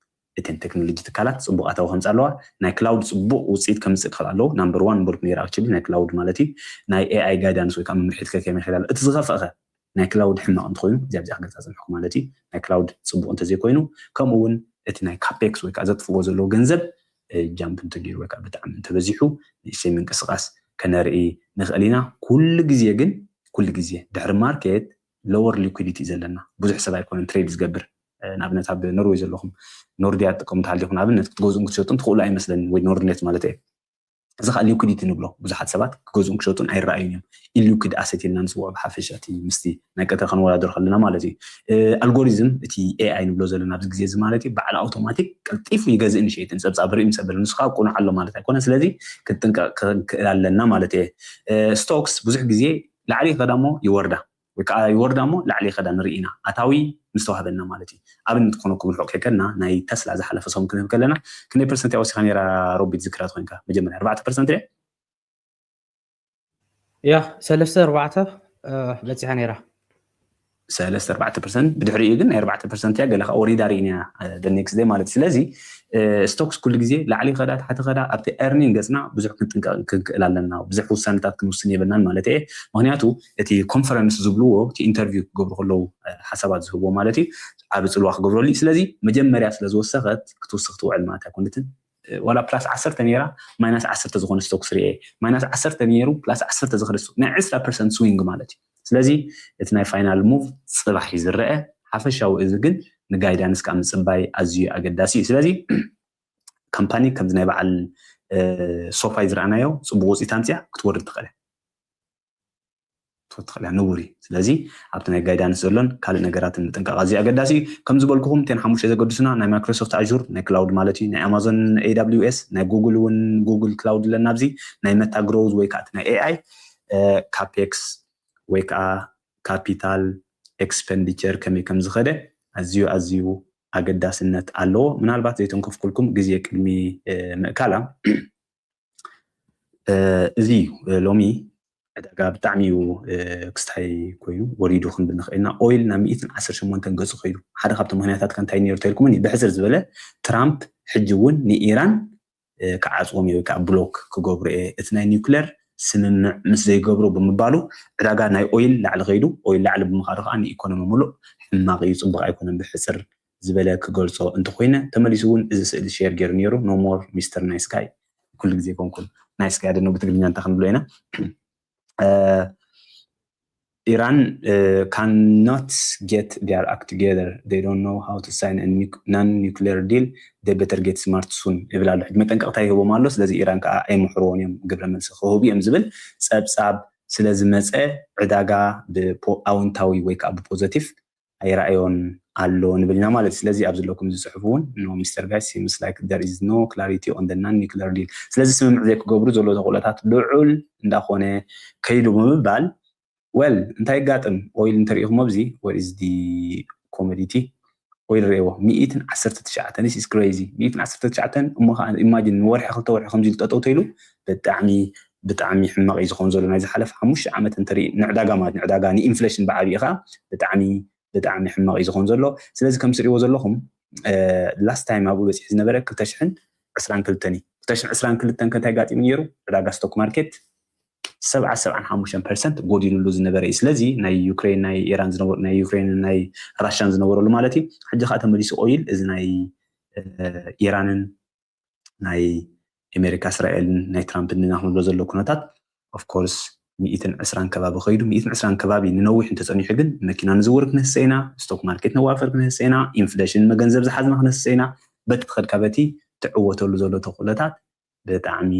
እተን ቴክኖሎጂ ትካላት ፅቡቅ ኣታዊ ከምፅእ ኣለዋ። ናይ ክላውድ ፅቡቅ ውፅኢት ከምፅእ ክኽእል ኣለዎ። ናምበር ዋን በልኩ ነይረ ኣክቹሊ ናይ ክላውድ ማለት እዩ። ናይ ኤኣይ ጋይዳንስ ወይ ከዓ ምምርሒት ከ ከመይ ይኽእል ኣሎ? እቲ ዝኸፍአ ኸ ናይ ክላውድ ሕማቕ እንተኮይኑ እዚኣ ብዚኣ ክገልፃ ዝፀንሕኩ ማለት እዩ። ናይ ክላውድ ፅቡቅ እንተዘይኮይኑ ከምኡ እውን እቲ ናይ ካፔክስ ወይ ከዓ ዘጥፍዎ ዘለዎ ገንዘብ ጃምፕ እንተገይሩ ወይ ከዓ ብጣዕሚ እንተበዚሑ ንእሽተይ ምንቅስቃስ ከነርኢ ንኽእል ኢና። ኩሉ ግዜ ግን ኩሉ ግዜ ድሕሪ ማርኬት ሎወር ሊኩዲቲ ዘለና ብዙሕ ሰብ ኣይኮነን ትሬድ ዝገብር። ንኣብነት ኣብ ኖርወይ ዘለኹም ኖርዲያ ትጥቀሙ ተሃሊኹም ንኣብነት ክትገዝኡን ክትሸጡን ትኽእሉ ኣይመስለኒ ወይ ኖርድኔት ማለት እየ። እዚ ከዓ ሊኩዲቲ ንብሎ ብዙሓት ሰባት ክገዝኡን ክሸጡን ኣይረኣዩን እዮም። ኢሊኩድ ኣሴት ኢልና ንፅውዖ ብሓፈሻ እቲ ምስቲ ናይ ቀትሪ ከነወዳድሮ ከለና ማለት እዩ። ኣልጎሪዝም እቲ ኤኣይ ንብሎ ዘለና ኣብዚ ግዜ እዚ ማለት እዩ በዓል ኣውቶማቲክ ቀልጢፉ ይገዝእን ይሸይጥን ፀብፃብ ርኢ ምስ ኣበለ ንሱ ከዓ ቅኑዕ ኣሎ ማለት ኣይኮነ። ስለዚ ክንጥንቀቕ ክንክእል ኣለና ማለት እየ። ስቶክስ ብዙሕ ግዜ ላዕሊ ይኸዳ እሞ ይወርዳ ወይ ከዓ ይወርዳ እሞ ላዕሊ ይኸዳ ንርኢ ኢና ኣታዊ ምስ ተዋህበና ማለት እዩ። ኣብነት ክኾነኩም ርሑቕ ከይከድና ናይ ተስላ ዝሓለፈ ሰሙን ክንህብ ከለና ክንደይ ፐርሰንት እያ ወሲኻ ነይራ ሮቢት ዝክራ ትኮንካ መጀመርያ ኣርባዕተ ፐርሰንት እየ ያ ሰለስተ ኣርባዕተ በፂሓ ነይራ ሰለስተ ኣርባዕተ ፐርሰንት ብድሕሪኡ ግን ናይ ኣርባዕተ ፐርሰንት እያ ገለ ከዓ ወሪዳ ርኢና ኔክስት ዴይ ማለት እዩ። ስለዚ ስቶክስ ኩሉ ግዜ ላዕሊ ከዳ ታሕቲ ከዳ ኣብቲ ኤርኒንግ ገፅና ብዙሕ ክንጥንቀቕ ክንክእል ኣለና። ብዙሕ ውሳነታት ክንውስን የብልናን ማለት እየ። ምክንያቱ እቲ ኮንፈረንስ ዝብልዎ እቲ ኢንተርቪው ክገብሩ ከለዉ ሓሳባት ዝህብዎ ማለት እዩ ዓብ ፅልዋ ክገብረሉ እዩ። ስለዚ መጀመርያ ስለ ዝወሰኸት ክትውስኽ ትውዕል ማለት ኣይኮነትን። ዋላ ፕላስ ዓሰርተ ነይራ ማይናስ ዓሰርተ ዝኾነ ስቶክስ ርኤ ማይናስ ዓሰርተ ነይሩ ፕላስ ዓሰርተ ዝኸደ ስቶክ ናይ ዕስራ ፐርሰንት ስዊንግ ማለት እዩ። ስለዚ እቲ ናይ ፋይናል ሙቭ ፅባሕ እዩ ዝረአ። ሓፈሻዊ እዚ ግን ንጋይዳንስ ከዓ ምፅባይ ኣዝዩ ኣገዳሲ እዩ። ስለዚ ካምፓኒ ከምዚ ናይ በዓል ሶፋይ ዝረኣናዮ ፅቡቅ ውፅኢት ኣምፅያ ክትወርድ ትኽእል ክትወርድ ትኽእል እያ ንቡር እዩ። ስለዚ ኣብቲ ናይ ጋይዳንስ ዘሎን ካልእ ነገራትን ምጥንቃቕ ኣዝዩ ኣገዳሲ እዩ። ከም ዝበልኩኹም እተን ሓሙሽተ ዘገድሱና ናይ ማይክሮሶፍት ኣዙር ናይ ክላውድ ማለት እዩ፣ ናይ ኣማዞን ኤ ደብሊው ኤስ፣ ናይ ጉግል እውን ጉግል ክላውድ ኣለና ኣብዚ ናይ መታ ግሮውዝ ወይ ከዓ ናይ ኤኣይ ካፔክስ ወይ ከዓ ካፒታል ኤክስፐንዲቸር ከመይ ከም ዝኸደ ኣዝዩ ኣዝዩ ኣገዳስነት ኣለዎ። ምናልባት ዘይተንከፍኩልኩም ግዜ ቅድሚ ምእካላ እዚ እዩ ሎሚ ዕዳጋ ብጣዕሚ እዩ ክስታይ ኮይኑ ወሪዱ ክንብል ንኽእል ኢና። ኦይል ናብ ሚእትን ዓሰርተ ሸሞንተን ገፁ ከይዱ ሓደ ካብቲ ምክንያታት ከ እንታይ ነይሩ ተልኩምኒ ብሕፅር ዝበለ ትራምፕ ሕጂ እውን ንኢራን ክዓፅዎም እየ ወይ ከዓ ብሎክ ክገብሩ እየ እቲ ናይ ኒውክለር ስምምዕ ምስ ዘይገብሩ ብምባሉ ዕዳጋ ናይ ኦይል ላዕሊ ከይዱ ኦይል ላዕሊ ብምኻዱ ከዓ ንኢኮኖሚ ሙሉእ ሕማቕ እዩ ፅቡቅ ኣይኮነን ብሕፅር ዝበለ ክገልፆ እንተኮይነ ተመሊሱ እውን እዚ ስእሊ ሼር ገይሩ ነይሩ no more Mister Nice Guy ኩሉ ግዜ ኮንኩን ናይስ ጋይ ደኖ ብትግርኛ እንታይ ክንብሎ ኢና ኢራን cannot get their act together they don't know how to sign a non nuclear deal they better get smart soon ይብል ኣሎ። ሕጂ መጠንቀቕታ ይህቦም ኣሎ። ስለዚ ኢራን ከዓ ኣይምሕርዎን እዮም ግብረ መልሲ ክህቡ እዮም ዝብል ፀብፃብ ስለዝመፀ ዕዳጋ ብኣውንታዊ ወይ ከዓ ብፖዘቲቭ ኣይረኣዮን ኣሎ ንብል ኢና ማለት እዩ። ስለዚ ኣብ ዘለኩም ዝፅሕፉ እውን no Mister Guy seems like there is no clarity on the non nuclear deal ስለዚ ስምምዕ ዘይክገብሩ ዘሎ ተኽእሎታት ልዑል እንዳኾነ ከይዱ ብምባል well እንታይ ይጋጥም ኦይል እንተሪኢኹም ኣብዚ what is the commodity ኦይል ርእዎ ሚእትን ዓሰርተ ትሽዓተ this is crazy ሚእትን ዓሰርተ ትሽዓተን እሞ ከዓ imagine ንወርሒ ክልተ ወርሒ ከምዚ ኢሉ ጠጠው ተይሉ ብጣዕሚ ብጣዕሚ ሕማቕ እዩ ዝኸውን ዘሎ ናይ ዝሓለፈ ሓሙሽተ ዓመት እንተርኢ ንዕዳጋ ማለት ንዕዳጋ ንኢንፍሌሽን ብዓብዩ ከዓ ብጣዕሚ ብጣዕሚ ሕማቕ እዩ ዝኸውን ዘሎ። ስለዚ ከም ትሪእዎ ዘለኹም last time ኣብኡ በፂሑ ዝነበረ ክልተ ሽሕን ዕስራን ክልተን እዩ። ክልተ ሽሕን ዕስራን ክልተን ከ እንታይ ጋጢሙ ነይሩ? ዕዳጋ ስቶክ ማርኬት ሰብዓ ሰብዓን ሓሙሽተን ፐርሰንት ጎዲሉሉ ዝነበረ እዩ። ስለዚ ናይ ዩክሬን ናይ ኢራን ዝነበሩ ናይ ዩክሬን ናይ ራሽያን ዝነበረሉ ማለት እዩ። ሕጂ ከዓ ተመሊሱ ኦይል እዚ ናይ ኢራንን ናይ ኣሜሪካ እስራኤልን ናይ ትራምፕን ኢና ክንብሎ ዘሎ ኩነታት ኦፍኮርስ ሚእትን ዕስራን ከባቢ ከይዱ። ሚእትን ዕስራን ከባቢ ንነዊሕ እንተፀኒሑ ግን መኪና ንዝውር ክንህሰ ኢና፣ ስቶክ ማርኬት ነዋፈር ክንህሰ ኢና፣ ኢንፍሌሽን መገንዘብ ዝሓዝና ክንህሰ ኢና። በቲ ትኸድካ በቲ ትዕወተሉ ዘሎ ተኽእሎታት ብጣዕሚ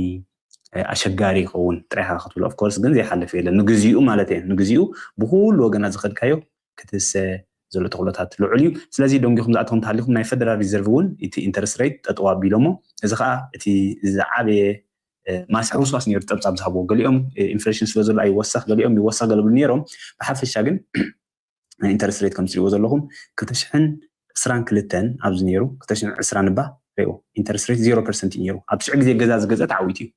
ኣሸጋሪ ይኸውን ጥራይካ ክትብሎ ኦፍኮርስ ግን ዘይሓልፍ የለን። ንግዚኡ ማለት እየ ንግዚኡ ብኩሉ ወገና ዝኸድካዮ ክትህሰ ዘሎ ተኽእሎታት ልዑል እዩ። ስለዚ ደንጊኹም ዝኣተኹም ተሃሊኹም ናይ ፈደራል ሪዘርቭ እውን እቲ ኢንተረስት ሬት ጠጠው ኣቢሎሞ። እዚ ከዓ እቲ ዝዓበየ ማስሕ ውስዋስ ነይሩ ፀብፃብ ዝሃብዎ። ገሊኦም ኢንፍሌሽን ስለ ዘሎ ኣይወሰኽ፣ ገሊኦም ይወሰኽ ገለብሉ ነይሮም። ብሓፈሻ ግን ናይ ኢንተረስት ሬት ከም ትሪእዎ ዘለኹም ክልተ ሽሕን ዕስራን ክልተን ኣብዚ ነይሩ፣ ክልተ ሽሕን ዕስራን እባ ሪኦ ኢንተረስት ሬት ዜሮ ፐርሰንት እዩ ነይሩ። ኣብ ትሽዕ ግዜ ገዛ ዝገዘ ተዓዊቱ እዩ።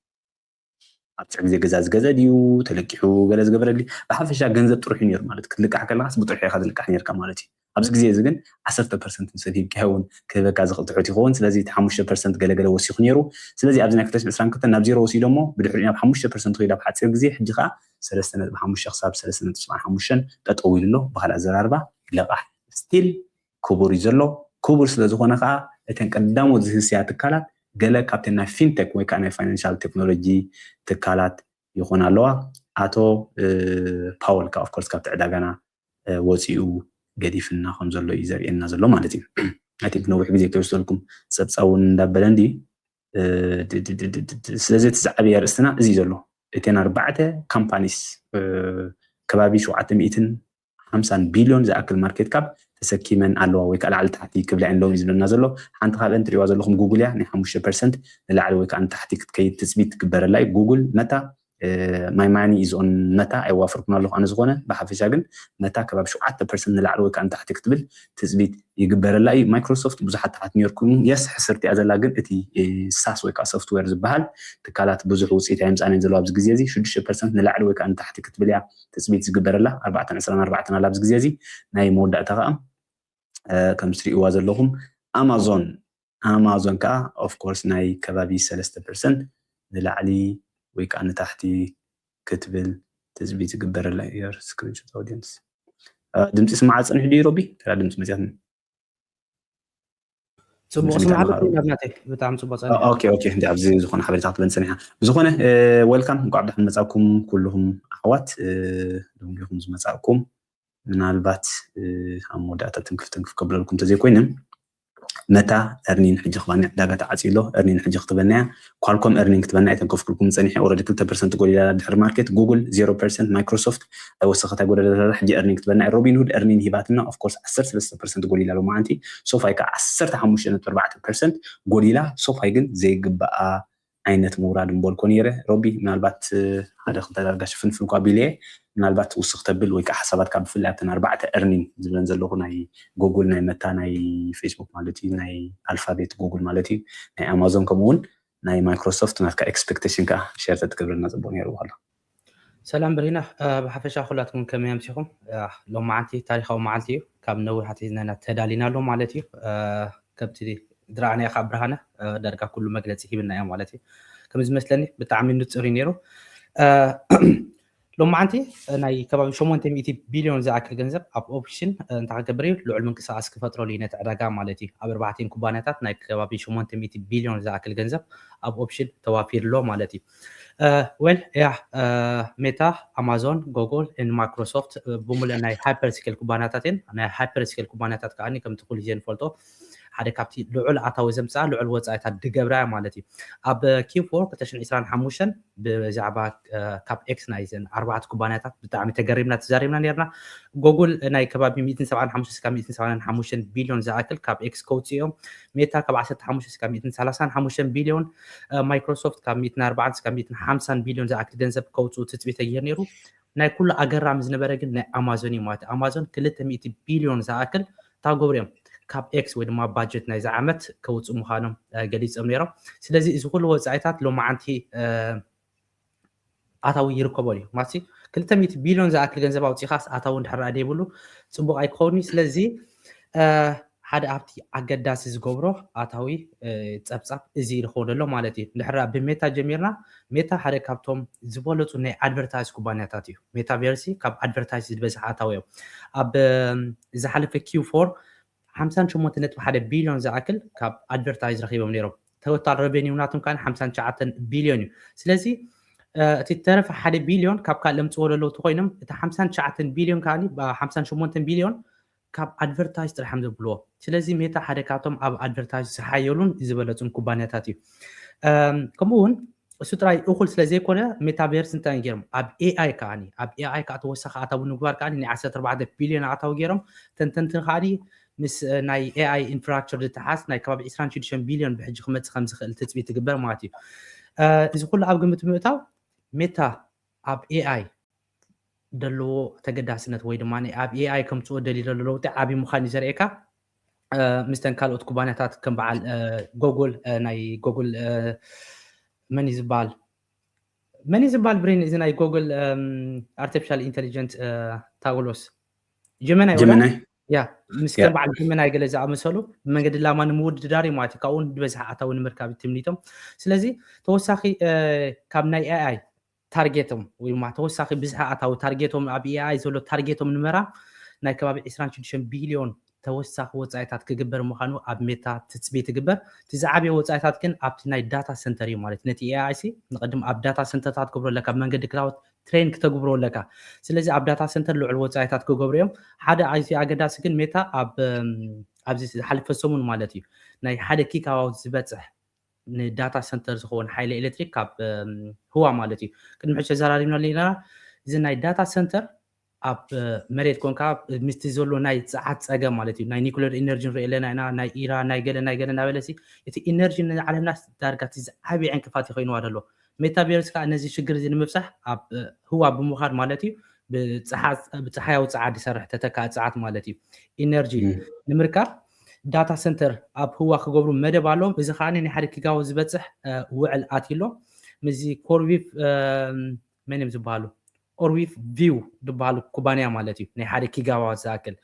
ኣብ ትሽዕ ግዜ ገዛ ዝገዘ ድዩ ተለቂሑ ገለ ዝገበረ ድዩ? ብሓፈሻ ገንዘብ ጥሩሕ እዩ ነይሩ ማለት ክትልቃሕ ከለካስ ብጥሩሕ ኢኻ ዝልቃሕ ነርካ ማለት እዩ። ኣብዚ ግዜ እዚ ግን ዓሰርተ ፐርሰንት ንሰብ ሂብካ እውን ክህበካ ዝኽእል ትሑት ይኸውን። ስለዚ እቲ ሓሙሽተ ፐርሰንት ገለገለ ወሲኹ ነይሩ። ስለዚ ኣብዚ ናይ ክልተ ሽሕን ዕስራን ክልተን ናብ ዜሮ ወሲዶሞ ብድሕሪኡ ናብ ሓሙሽተ ፐርሰንት ከይዱ ኣብ ሓፂር ግዜ ሕጂ ከዓ ሰለስተ ነጥቢ ሓሙሽተ ክሳብ ሰለስተ ነጥቢ ሰብዓን ሓሙሽተን ጠጠው ኢሉ ኣሎ። ብካልእ ኣዘራርባ ለቓሕ ስቲል ክቡር እዩ ዘሎ። ክቡር ስለ ዝኾነ ከዓ እተን ቀዳሞት ዝህስያ ትካላት ገለ ካብተን ናይ ፊንቴክ ወይ ከዓ ናይ ፋይናንሻል ቴክኖሎጂ ትካላት ይኾና ኣለዋ። ኣቶ ፓወል ከዓ ኦፍኮርስ ካብቲ ዕዳጋና ወፂኡ ገዲፍና ከም ዘሎ እዩ ዘርእየና ዘሎ ማለት እዩ። ኣይ ቲንክ ነዊሕ ግዜ ከይወስደልኩም ፀብፃብ እውን እንዳበለ እንዲ ስለዚ እቲ ዝዓበየ ኣርእስትና እዚ ዘሎ እተን ኣርባዕተ ካምፓኒስ ከባቢ ሸውዓተ ሚእትን ሓምሳን ቢልዮን ዝኣክል ማርኬት ካፕ ተሰኪመን ኣለዋ ወይ ከዓ ላዕሊ ታሕቲ ክብላ እየን ሎሚ ዝብለና ዘሎ። ሓንቲ ካብአን ትሪእዋ ዘለኹም ጉግል እያ። ናይ ሓሙሽተ ፐርሰንት ንላዕሊ ወይ ከዓ ንታሕቲ ክትከይድ ትፅቢት ትግበረላ እዩ። ጉግል መታ ማይ ማኒ ኢዝ ኦን መታ ኣይዋፈርኩን ኣለኹ ኣነ ዝኾነ ብሓፈሻ ግን መታ ከባቢ ሸውዓተ ፐርሰንት ንላዕሊ ወይ ከዓ ንታሕቲ ክትብል ትፅቢት ይግበረላ እዩ። ማይክሮሶፍት ብዙሓት ተሓት ነርኩም የስ ሕስርቲ እያ ዘላ ግን እቲ ሳስ ወይ ከዓ ሶፍትዌር ዝበሃል ትካላት ብዙሕ ውፅኢት ኣየምፃእን ዘሎ ኣብዚ ግዜ እዚ ሽዱሽተ ፐርሰንት ንላዕሊ ወይ ከዓ ንታሕቲ ክትብል እያ ትፅቢት ዝግበረላ ኣርባዕተን ዕስራን ኣርባዕተን ኣላ ኣብዚ ግዜ እዚ ናይ መወዳእታ ከዓ ከም ትሪእዋ ዘለኹም ኣማዞን ኣማዞን ከዓ ኦፍኮርስ ናይ ከባቢ ሰለስተ ፐርሰንት ንላዕሊ ወይ ከዓ ንታሕቲ ክትብል ትፅቢት ዝግበረላ እያ። ስክሪንሾት ኣውዲየንስ ድምፂ ስማዓ ፀኒሑ ድዩ ሮቢ? ተራ ድምፂ መፅያትኒ ፅቡቅ ስማዓት ናብናተይ ብጣዕሚ ፅቡቅ ፀኒሑ። ኦኬ ኦኬ እንዲ ኣብዚ ዝኾነ ሓበሬታ ክትበን ፀኒሓ። ብዝኾነ ወልካም እንኳዕ ብደሓን መፃኩም ኩልኹም ኣሕዋት ደንጊኹም ዝመፃእኩም ምናልባት ኣብ መወዳእታ ትንክፍ ትንክፍ ከብለልኩም እንተዘይኮይነ መታ እርኒን ሕጂ ክባኒ ዕዳጋ ተዓፅዩ ኣሎ። እርኒን ሕጂ ክትበናያ ኳልኮም እርኒን ክትበና ኣይተንከፍኩልኩም ፀኒሐ ኦረዲ ክልተ ፐርሰንት ጎዲላ ድሕሪ ማርኬት ጉግል ዜሮ ፐርሰንት ማይክሮሶፍት ኣይወሰኸት ኣይጎደለላ ሕጂ እርኒን ክትበና ሮቢንሁድ እርኒን ሂባትና ኦፍኮርስ ዓሰርተ ሰለስተ ፐርሰንት ጎዲላ ሎማዓንቲ ሶፋይ ከዓ ዓሰርተ ሓሙሽተ ነጥቢ ኣርባዕተ ፐርሰንት ጎዲላ ሶፋይ ግን ዘይግበኣ ዓይነት ምውራድ ምበልኮ ነይረ ሮቢ ምናልባት ሓደ ክልተ ዳርጋ ሽፍንፍን እኳ ቢለ ምናልባት ውስኽ ተብል ወይ ከዓ ሓሳባትካ ብፍላይ ኣብተን ኣርባዕተ እርኒን ዝብለን ዘለኹ ናይ ጉግል ናይ መታ ናይ ፌስቡክ ማለት እዩ ናይ ኣልፋቤት ጉግል ማለት እዩ ናይ ኣማዞን ከምኡ እውን ናይ ማይክሮሶፍት ናትካ ኤክስፔክቴሽን ከዓ ሸር ተትገብረልና ፅቡቅ ነይሩ ኣሎ ሰላም በሪና ብሓፈሻ ኩላትኩም ከመይ ኣምሲኹም ሎማዓንቲ ታሪካዊ መዓልቲ እዩ ካብ ነዊሕ ኣትሒዝና ኢና ተዳሊና ኣሎ ማለት እዩ ከብቲ ዝረኣናዮ ካብ ብርሃነ ዳርጋ ኩሉ መግለፂ ሂብና እዮም ማለት እዩ ከም ዝመስለኒ ብጣዕሚ ንፁር እዩ ነይሩ ሎማዓንቲ ናይ ከባቢ ሸሞንተ ሚእቲ ቢልዮን ዝኣክል ገንዘብ ኣብ ኦፕሽን እንታይ ክገብር እዩ ልዑል ምንቅስቃስ ክፈጥረሉ እዩ ነቲ ዕዳጋ ማለት እዩ ኣብ ኣርባዕቲን ኩባንያታት ናይ ከባቢ ሸሞንተ ሚእቲ ቢልዮን ዝኣክል ገንዘብ ኣብ ኦፕሽን ተዋፊርሎ ማለት እዩ well yeah ሜታ ኣማዞን ጎግል ን ማይክሮሶፍት ብምሉእ ናይ ሃይፐር ስኬል ኩባንያታት እየን ናይ ሃይፐር ስኬል ኩባንያታት ከዓ ከምቲ ኩሉ ግዜ ንፈልጦ ሓደ ካብቲ ልዑል ኣታዊ ዘምፅኣ ልዑል ወፃኢታት ድገብራ ማለት እዩ ኣብ ኪፎር ክልተ ሽሕን ዕስራን ሓሙሽተን ብዛዕባ ካብ ኤክስ ናይዘን ኣርባዕተ ኩባንያታት ብጣዕሚ ተገሪምና ተዛሪብና ነርና ጎጉል ናይ ከባቢ ሚእትን ሰብዓን ሓሙሽተ እስካብ ሚእትን ሰብዓን ሓሙሽተን ቢልዮን ዝኣክል ካብ ኤክስ ከውፅኡ እዮም ሜታ ካብ ዓሰርተ ሓሙሽተ እስካብ ሚእትን ሰላሳን ሓሙሽተን ቢልዮን ማይክሮሶፍት ካብ ሚእትን ኣርባዓን እስካብ ሚእትን ሓምሳን ቢልዮን ዝኣክል ገንዘብ ከውፅኡ ትፅቢት ተገይሩ ነይሩ ናይ ኩሉ ኣገራሚ ዝነበረ ግን ናይ ኣማዞን እዩ ማለት ኣማዞን ክልተ ሚእቲ ቢልዮን ዝኣክል ታጎብርዮም ካብ ኤክስ ወይ ድማ ባጀት ናይዚ ዓመት ከውፅእ ምዃኖም ገሊፆም ነይሮም ስለዚ እዚ ኩሉ ወፃኢታት ሎማዓንቲ ኣታዊ ይርከበሉ እዩ ማለት ክልተ ሚእቲ ቢልዮን ዝኣክል ገንዘብ ኣውፂኻስ ኣታዊ እንድሕር ደይብሉ ፅቡቅ ኣይክኸውን እዩ ስለዚ ሓደ ኣብቲ ኣገዳሲ ዝገብሮ ኣታዊ ጸብጻብ እዚ ይርኸቦ ዘሎ ማለት እዩ። እንድሕር ብሜታ ጀሚርና፣ ሜታ ሓደ ካብቶም ዝበለፁ ናይ ኣድቨርታይዝ ኩባንያታት እዩ። ሜታቨርሲ ካብ ኣድቨርታይዝ ዝበዝሕ ኣታዊ እዮም። ኣብ ዝሓለፈ ኪው ፎር ሓምሳን ሸሞንተን ነጥቢ ሓደ ቢልዮን ዝኣክል ካብ ኣድቨርታይዝ ረኺቦም ነይሮም። ቶታል ረቨኒው ናቶም ከዓ ሓምሳን ትሽዓተን ቢልዮን እዩ። ስለዚ እቲ ተረፈ ሓደ ቢልዮን ካብ ካልእ ለምፅዎ ዘለዉ እንተኮይኖም፣ እቲ ሓምሳን ትሽዓተን ቢልዮን ከዓ ሓምሳን ሸሞንተን ቢልዮን ካብ ኣድቨርታይዝ ጥራሕ እዮም ዘብልዎ። ስለዚ ሜታ ሓደ ካብቶም ኣብ ኣድቨርታይዝ ዝሓየሉን ዝበለፁን ኩባንያታት እዩ። ከምኡ እውን እሱ ጥራይ እኹል ስለ ዘይኮነ፣ ሜታቨርስ እንታይ ገይሮም ኣብ ኤኣይ ከዓ፣ ኣብ ኤኣይ ከዓ ተወሳኺ ኣታዊ ንምግባር ከዓ ናይ ዓሰርተ ኣርባዕተ ቢልዮን ኣታዊ ገይሮም። ተንተንቲ ከዓ ምስ ናይ ኤኣይ ኢንፍራስትራክቸር ዝተሓዝ ናይ ከባቢ ዕስራን ሽዱሽተን ቢልዮን ብሕጂ ክመፅእ ከም ዝኽእል ትፅቢት ትግበር ማለት እዩ። እዚ ኩሉ ኣብ ግምት ምእታው ሜታ ኣብ ኤኣይ ዘለዎ ተገዳስነት ወይ ድማ ኣብ ኤኣይ ከምፅኦ ደልዩ ዘሎ ለውጢ ዓብዪ ምዃን እዩ ዘርእየካ። ምስተን ካልኦት ኩባንያታት ከም በዓል ጎጉል፣ ናይ ጎጉል መን እዩ ዝበሃል፣ መን እዩ ዝበሃል ብሬን፣ እዚ ናይ ጎጉል ኣርቲፊሻል ኢንቴሊጀንት ታውሎስ ጀመናይ ወላ? ጀመናይ። ያ፣ ምስ ከም በዓል ጀመናይ ገለ ዝኣመሰሉ ብመንገዲ ላማ ንምውድዳር እዩ ማለት እዩ። ካብኡ ዝበዝሐ ኣታዊ ንምርካብ እዩ ትምኒቶም። ስለዚ ተወሳኺ ካብ ናይ ኤኣይ ታርጌቶም ወይ ድማ ተወሳኺ ብዝሒ ኣታዊ ታርጌቶም፣ ኣብ ኤኣይ ዘሎ ታርጌቶም ንምራም ናይ ከባቢ ዕስራን ሽዱሽተን ቢልዮን ተወሳኺ ወፃኢታት ክግበር ምዃኑ ኣብ ሜታ ትፅቢት ይግበር። እቲ ዝዓበየ ወፃኢታት ግን ኣብቲ ናይ ዳታ ሰንተር እዩ ማለት እዩ። ነቲ ኤኣይ ሲ ንቐድም ኣብ ዳታ ሰንተርታት ክገብሮ ኣለካ፣ ኣብ መንገዲ ክላውድ ትሬን ክተግብሮ ኣለካ። ስለዚ ኣብ ዳታ ሰንተር ልዑል ወፃኢታት ክገብሩ እዮም። ሓደ ኣዝዩ ኣገዳሲ ግን ሜታ ኣብ ኣብዚ ዝሓለፈ ሰሙን ማለት እዩ ናይ ሓደ ጊጋዋት ዝበፅሕ ንዳታ ሰንተር ዝኸውን ሓይሊ ኤሌክትሪክ ካብ ህዋ ማለት እዩ። ቅድሚ ሕጂ ተዘራሪብናሉ ኢና። እዚ ናይ ዳታ ሰንተር ኣብ መሬት ኮንካ ምስቲ ዘሎ ናይ ፀዓት ፀገም ማለት እዩ። ናይ ኒኩሌር ኢነርጂ ንርኢ ኣለና ኢና፣ ናይ ኢራን፣ ናይ ገለ ናይ ገለ እናበለ ሲ እቲ ኢነርጂ ንዓለምና ዳርጋ እቲ ዝዓበየ ዕንቅፋት ይኸይንዋ ዘሎ። ሜታቨርስ ከዓ ነዚ ሽግር እዚ ንምብፃሕ ኣብ ህዋ ብምዃድ ማለት እዩ ብፀሓያዊ ፀዓት ዝሰርሕ ተተካኢ ፀዓት ማለት እዩ። ኢነርጂ ንምርካብ ዳታ ሰንተር ኣብ ህዋ ክገብሩ መደብ ኣለዎም። እዚ ከዓ ናይ ሓደ ጊጋዋት ዝበፅሕ ውዕል ኣትዩ ኣሎ። ምስዚ ኮርቪፍ መን እዮም ዝበሃሉ? ኮርቪፍ ቪው ዝበሃሉ ኩባንያ ማለት እዩ። ናይ ሓደ ጊጋዋት ዝኣክል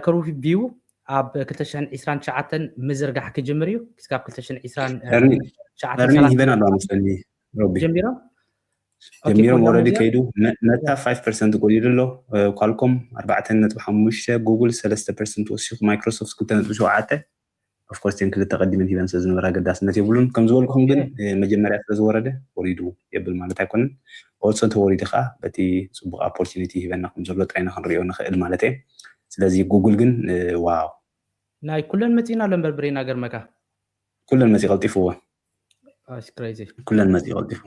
ኮርቪፍ ቪው ኣብ ክልተ ሽሕን ዕስራን ትሽዓተን ምዝርጋሕ ክጅምር እዩ። ክስካብ ክልተ ሽሕን ዕስራን ትሽዓተን ሂበን ኣለዋ መስለኒ ሮቢ። ጀሚሮም ጀሚሮም ወረዲ ከይዱ መታ ፋይቭ ፐርሰንት ጎዲሉ ኣሎ። ኳልኮም ኣርባዕተ ነጥቢ ሓሙሽተ፣ ጉግል ሰለስተ ፐርሰንት ወሲኹ፣ ማይክሮሶፍት ክልተ ነጥቢ ሸውዓተ። ኦፍኮርስ እተን ክልተ ቀዲመን ሂበን ስለ ዝነበራ ኣገዳስነት የብሉን። ከም ዝበልኩኹም ግን መጀመርያ ስለ ዝወረደ ወሪዱ የብል ማለት ኣይኮነን። ኦልሶ እንተወሪዱ ከዓ በቲ ፅቡቅ ኦፖርቹኒቲ ሂበና ከም ዘሎ ጥራይና ክንሪኦ ንኽእል ማለት እየ። ስለዚ ጉግል ግን ዋው። ናይ ኩለን መፂና ኣሎ እምበር ብሬና ገርመካ። ኩለን መፂ ቀልጢፍዎ። ኩለን መፂ ቀልጢፉ።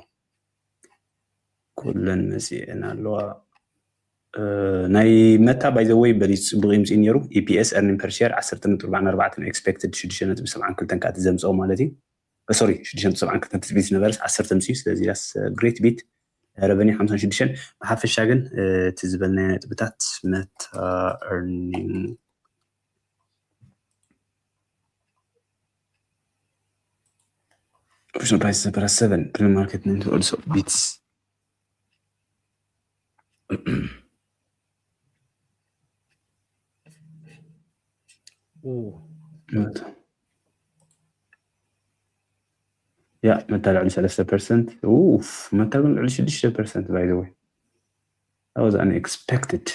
ኩለን መፂኤን ኣለዋ። ናይ መታ ባይ ዘ ወይ በሊፅ ፅቡቅ ይምፅእ ነይሩ። ኢፒኤስ፣ earning per share፣ ዓሰርተ ነጥቢ ኣርባዕን ኣርባዕተን፣ ኤክስፔክትድ ሽዱሽተ ነጥቢ ሰብዓን ክልተን ከዓ እቲ ዘምፅኦ ማለት እዩ። ሶሪ፣ ሽዱሽተ ነጥቢ ሰብዓን ክልተን ትፅቢት ዝነበረስ ዓሰርተ ምፅኡ። ስለዚ ዳስ ግሬት ቢት። ረቨኒ ሓምሳን ሽዱሽተን። ብሓፈሻ ግን እቲ ዝበልናዮ ነጥብታት መታ earning Option price is plus seven. Premium market need to also beats. ያ መታ ልዕሊ ሰለስተ ፐርሰንት። ኡፍ፣ መታ ግን ልዕሊ ሽዱሽተ ፐርሰንት። By the way, that was unexpected።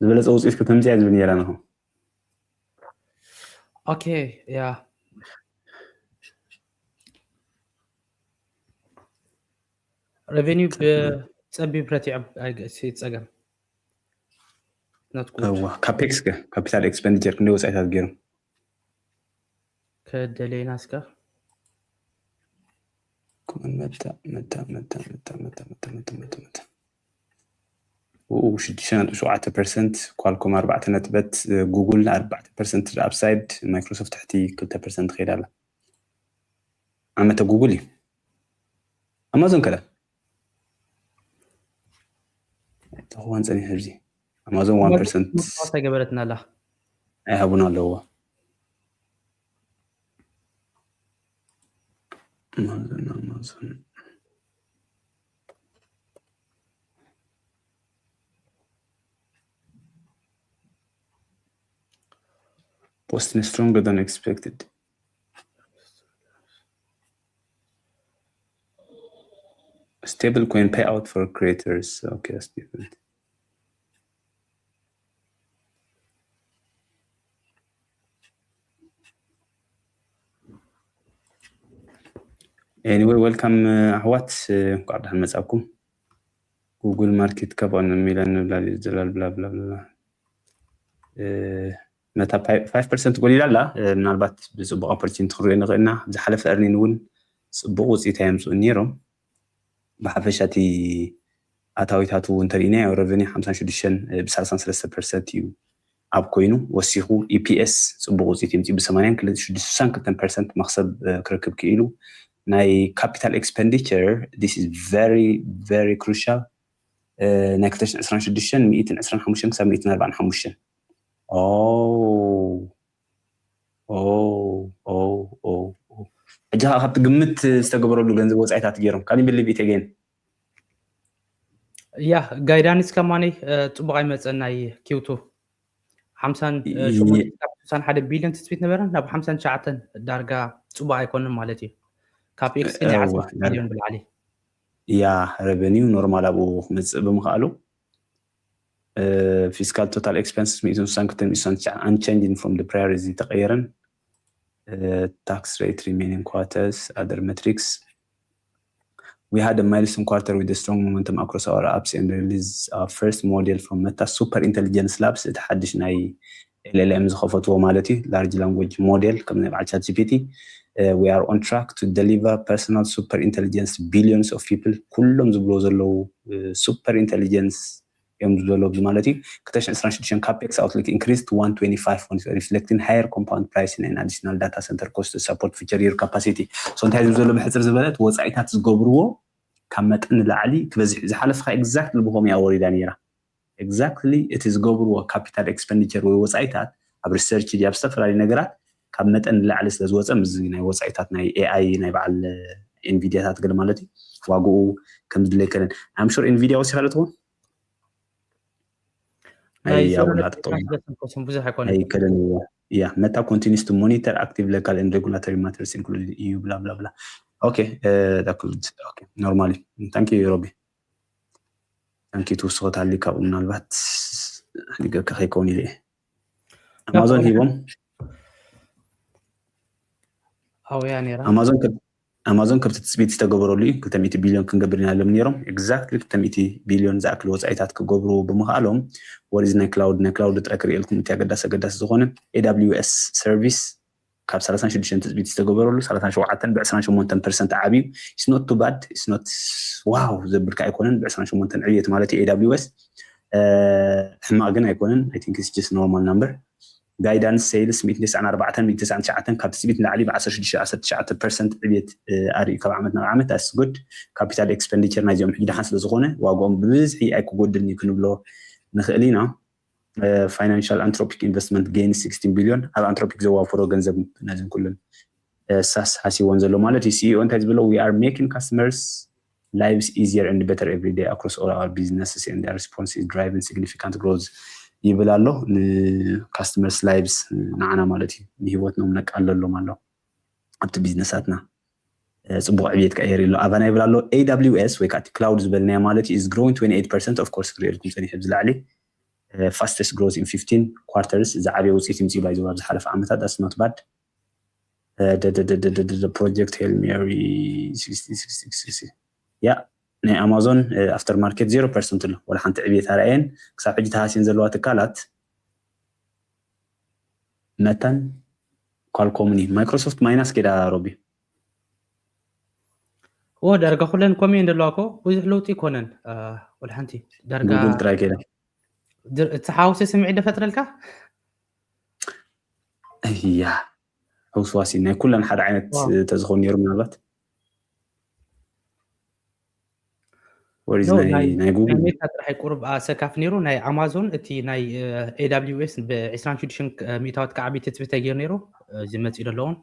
ዝበለፀ ውፅኢት ከተምፅያ ዝብል ነይራ ንኹ። ኦኬ፣ ያ። ሬቨኒው ብፀቢብ ረቲዖም ሲ ፀገም። እዋ፣ ካፔክስ ከ፣ ካፒታል ኤክስፐንዲቸር ክንደይ ወፃኢታት ገይሮም? ከደለይና እስከ። መታ መታ መታ መታ መታ መታ መታ መታ መታ መታ ሽዱሽተ ነጥቢ ሸውዓተ ፐርሰንት፣ ኳልኮም ኣርባዕተ ነጥበት፣ ጉግል ኣርባዕተ ፐርሰንት ኣፕሳይድ፣ ማይክሮሶፍት ትሕቲ ክልተ ፐርሰንት ትኸይድ ኣላ። ዓመተ ጉግል እዩ። ኣማዞን ከለ ተኽዋን ጸኒሑ ሕዚ ኣማዞን ዋን ፐርሰንት ኣይገበረትና ኣላ። ኣይሃቡን ኣለዎ። ኣማዞን፣ ኣማዞን። Posting stronger than expected. Stable coin payout for creators. Okay, that's different. Anyway, welcome ኣሕዋት፣ እንኳዕ ደሓን መጻኩም። ጉግል ማርኬት ካፕ ኣነ ሚላን ንብላ ዘላል ብላ ብላ ብላ ነታ ፋይቭ ፐርሰንት ጎዲላ ኣላ። ምናልባት ብፅቡቅ ኦፖርቹኒቲ ክንሪኦ ንኽእል ኢና። ዝሓለፈ እርኒን እውን ፅቡቅ ውፅኢት ኣየምፅኡ ነይሮም። ብሓፈሻ እቲ ኣታዊታቱ እውን እንተሪእናዮ ረቨኒ ሓምሳን ሽዱሽተን ብ ሰላሳን ሰለስተ ፐርሰንት እዩ ኣብ ኮይኑ ወሲኹ። ኢፒኤስ ፅቡቅ ውፅኢት የምፅኡ ብ ሰማንያን ሽዱሽተን ፐርሰንት መክሰብ ክረክብ ክኢሉ። ናይ ካፒታል ኤክስፐንዲቸር this is very very crucial። ናይ ክልተ ሽሕን ዕስራን ሽዱሽተን ሚእትን ዕስራን ሓሙሽተን ክሳብ ሚእትን ኣርባዓን ሓሙሽተን። ሕጂ ከዓ ካብቲ ግምት ዝተገበረሉ ገንዘብ ወፃኢታት ገይሮም ካሊም ብልብ ኢተገን ያ ጋይዳንስ ከማኒ ፅቡቅ ኣይመፀን። ናይ ኪውቱ ሓምሳን ሓምሳን ሓደ ቢልዮን ትፅቢት ነበረ ናብ ሓምሳን ትሽዓተን ዳርጋ ፅቡቅ ኣይኮንን ማለት እዩ። ካፕኤክስ ግን ይዓፅም ቢልዮን ብላዕሊ ያ ረቨኒው ኖርማል ኣብኡ ክመፅእ ብምኽኣሉ። Fiscal total expenses ሚእትን ስሳን ክልተን ሚእትን ስሳን ትሽዓን unchanged from the prior፣ እዚ ተቀየረን። Tax rate remaining quarters other metrics. We had a milestone quarter with a strong momentum across our apps and release our first model from Meta Super Intelligence Labs፣ እቲ ሓድሽ ናይ ኤልኤልኤም ዝኸፈትዎ ማለት እዩ። Large language model ከም ናይ በዓል ቻት ጂፒቲ። We are on track to deliver personal super intelligence billions of people። ኩሎም ዝብልዎ ዘለዉ super intelligence እዮም ዝብሎ ኣብዚ ማለት እዩ። ክልተ ሽሕን ዕስራን ሽዱሽተን ካፔክስ outlook increased one twenty five reflecting higher compound pricing and additional data center cost to support future year capacity። So እንታይ ዝብል ዘሎ ብሕፅር ዝበለት ወፃኢታት ዝገብርዎ ካብ መጠን ንላዕሊ ክበዝሕ ዝሓለፍካ exactly ብከምኡ እያ ወሪዳ ነይራ። Exactly እቲ ዝገብርዎ capital expenditure ወይ ወፃኢታት ኣብ research ድዩ ኣብ ዝተፈላለዩ ነገራት ካብ መጠን ንላዕሊ ስለ ዝወፀ ምስዚ ናይ ወፃኢታት ናይ ኤኣይ ናይ በዓል ኤንቪዲያታት ገለ ማለት እዩ ዋግኡ ከም ዝድለይ ከለን I'm sure ኤንቪዲያ ወሲኻ ዶ ትኸውን ኣይከደን። Yeah, Meta continues to monitor active legal and regulatory matters include E U blah blah blah. Okay, uh, that could okay, normally. Thank you, Robbie. Thank you to Sokotali ካብኡ ምናልባት ሊገካ ከይከውን ኢለ ኣማዞን ሂቦም ኣማዞን ከብቲ ትፅቢት ዝተገበረሉ እዩ። ክልተ ሚእቲ ቢልዮን ክንገብር ኢና ኢሎም ነይሮም። Exactly ክልተ ሚእቲ ቢልዮን ዝኣክል ወፃኢታት ክገብሩ ብምኽኣሎም ወርዚ ናይ ክላውድ ናይ ክላውድ ጥረ ክርእየልኩም እቲ ኣገዳሲ ኣገዳሲ ዝኾነ ኤዳብሊውኤስ ሰርቪስ ካብ ሰላሳን ሽዱሽተን ትፅቢት ዝተገበረሉ ሰላሳን ሸውዓተን ብዕስራን ሸሞንተን ፐርሰንት ዓብዩ። It's not too bad, it's not wow ዘብልካ ኣይኮነን። ብዕስራን ሸሞንተን ዕብየት ማለት እዩ ኤዳብሊውኤስ። ሕማቅ ግን ኣይኮነን። I think it's just normal number. Guidance sales ሚእትን ተስዓን ኣርባዕተን ሚእትን ተስዓን ትሽዓተን ካብ ትፅቢት ንላዕሊ ብ ዓሰርተ ሽዱሽተ ዓሰርተ ትሽዓተ ፐርሰንት ዕብየት ኣርእዩ ካብ ዓመት ናብ ዓመት። That's good። Capital expenditure ናይዚኦም ሕጂ ደሓን ስለዝኾነ ዋግኦም ብብዝሒ ኣይክጎድልን እዩ ክንብሎ ንኽእል ኢና። Financial Anthropic investment gain sixteen billion ኣብ ኣንትሮፒክ ዘዋፈሮ ገንዘብ ነዚን ኩሉን ሳስ ሃሲዎን ዘሎ ማለት እዩ። ሲኢኦ እንታይ ዝብሎ we are making customers lives easier and better every day across all our businesses and their response is driving significant growth ይብል ኣሎ። ንካስተመርስ ላይቭስ ንዓና ማለት እዩ ንሂወትኖም ነቃለሎም ኣሎ ኣብቲ ቢዝነሳትና ፅቡቅ ዕብየት ቀየር ኣሎ ኣባና ይብል ኣሎ። AWS ወይ ከዓ ክላውድ ዝበልናዮ ማለት እዩ is growing twenty eight percent of course ክርእየልኩም ፀኒሑ ብዝላዕሊ fastest growth in fifteen quarters ዝዓበየ ውፅኢት ይምፅእ ባይዘ ኣብ ዝሓለፈ ዓመታት that's not bad። Project Hail Mary ያ ናይ ኣማዞን ኣፍተር ማርኬት ዜሮ ፐርሰንት ኣሎ ወላ ሓንቲ ዕብየት ኣርኣየን ክሳብ ሕጂ ተሃስየን ዘለዋ ትካላት መታን ኳልኮምን እዩ። ማይክሮሶፍት ማይናስ ኬዳ ሮቢ ኦ ዳርጋ ኩለን ኮሜን ዘለዋ ኮ ብዙሕ ለውጢ ይኮነን ወላ ሓንቲ ዳርጋ ጉግል ጥራይ ኬዳ እቲ ሓውሲ ስምዒት ደፈጥረልካ እያ ሕውስዋሲ ናይ ኩለን ሓደ ዓይነት ተዝኾን ነይሩ ምናልባት ወሪዝ ናይ ጉግል ሜታ ጥራሕ ቁሩብ ኣሰካፍ ነይሩ ናይ ኣማዞን እቲ ናይ AWS ብ ዕስራን ሽዱሽተን ሚእታወት ከዓቢ ትፅቢት ተገይሩ ነይሩ እዚ መፂኡ ዘለውን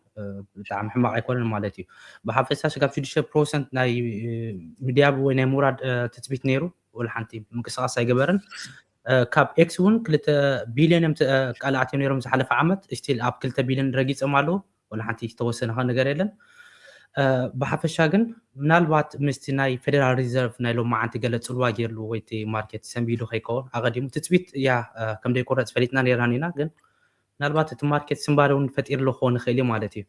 ብጣዕሚ ሕማቅ ኣይኮነን ማለት እዩ ብሓፈሻ ስጋብ ሽዱሽተ ፐርሰንት ናይ ሚድያብ ወይ ናይ ምውራድ ትፅቢት ነይሩ ወላ ሓንቲ ምንቅስቃስ ኣይገበረን ካብ ኤክስ እውን ክልተ ቢልዮን እዮም ቃል ኣትዮም ነይሮም ዝሓለፈ ዓመት። ስቲል ኣብ ክልተ ቢልዮን ረጊፆም ኣለዉ። ወላ ሓንቲ ዝተወሰነ ነገር የለን። ብሓፈሻ ግን ምናልባት ምስቲ ናይ ፌደራል ሪዘርቭ ናይ ሎማዓንቲ ገለ ፅልዋ ገይርሉ ወይ እቲ ማርኬት ሰንቢዱ ከይከውን ኣቐዲሙ ትፅቢት እያ ከም ዘይቆረፅ ፈሊጥና ነይርና ኢና። ግን ምናልባት እቲ ማርኬት ስንባደ እውን ፈጢርሉ ክኸውን ይኽእል እዩ ማለት እዩ።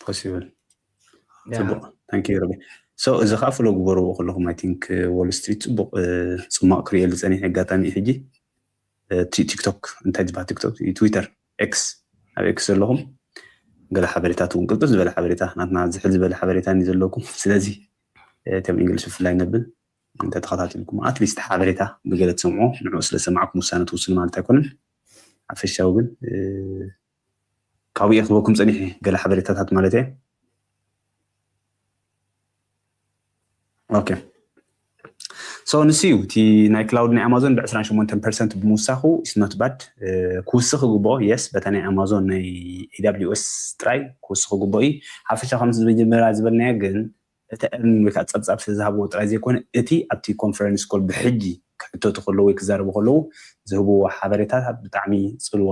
ፖሲብል። ፅቡቅ። ታንኪ ረቢ። ሶ እዚ ከዓ ፍሎ ግበርዎ ከለኹም፣ ኣይ ቲንክ ዎል ስትሪት ፅቡቅ ፅማቅ ክርእየሉ ፀኒሕ ኣጋጣሚ ሕጂ ቲክቶክ እንታይ ዝበሃል ቲክቶክ ትዊተር ኤክስ ኣብ ኤክስ ዘለኹም ገለ ሓበሬታት እውን ቅልጥፍ ዝበለ ሓበሬታ ናትና ዝሕል ዝበለ ሓበሬታ ኒ ዘለኩም። ስለዚ እቶም እንግሊሽ ብፍላይ ነብል እንተተኸታተልኩም ኣትሊስት ሓበሬታ ብገለ ትሰምዖ ንዕኡ ስለሰማዕኩም ውሳነ ትውስኑ ማለት ኣይኮነን። ሓፈሻዊ ግን ካብኡ ክህበኩም ፀኒሕ ገለ ሓበሬታታት ማለት እየ። ኦኬ ሶ ንሱ እዩ እቲ ናይ ክላውድ ናይ ኣማዞን ብ28 ፐርሰንት ብምውሳኹ ኢስ ኖት ባድ። ክውስኽ ግብኦ የስ በታ ናይ ኣማዞን ናይ AWS ጥራይ ክውስኽ ግብኦ እዩ። ሓፈሻ ከምዚ መጀመርያ ዝበልናዮ ግን እቲ እርን ወይ ከዓ ፀብፃብ ስለዝሃብዎ ጥራይ ዘይኮነ እቲ ኣብቲ ኮንፈረንስ ኮል ብሕጂ ክሕተቱ ከለዉ ወይ ክዛረቡ ከለዉ ዝህብዎ ሓበሬታታት ብጣዕሚ ፅልዋ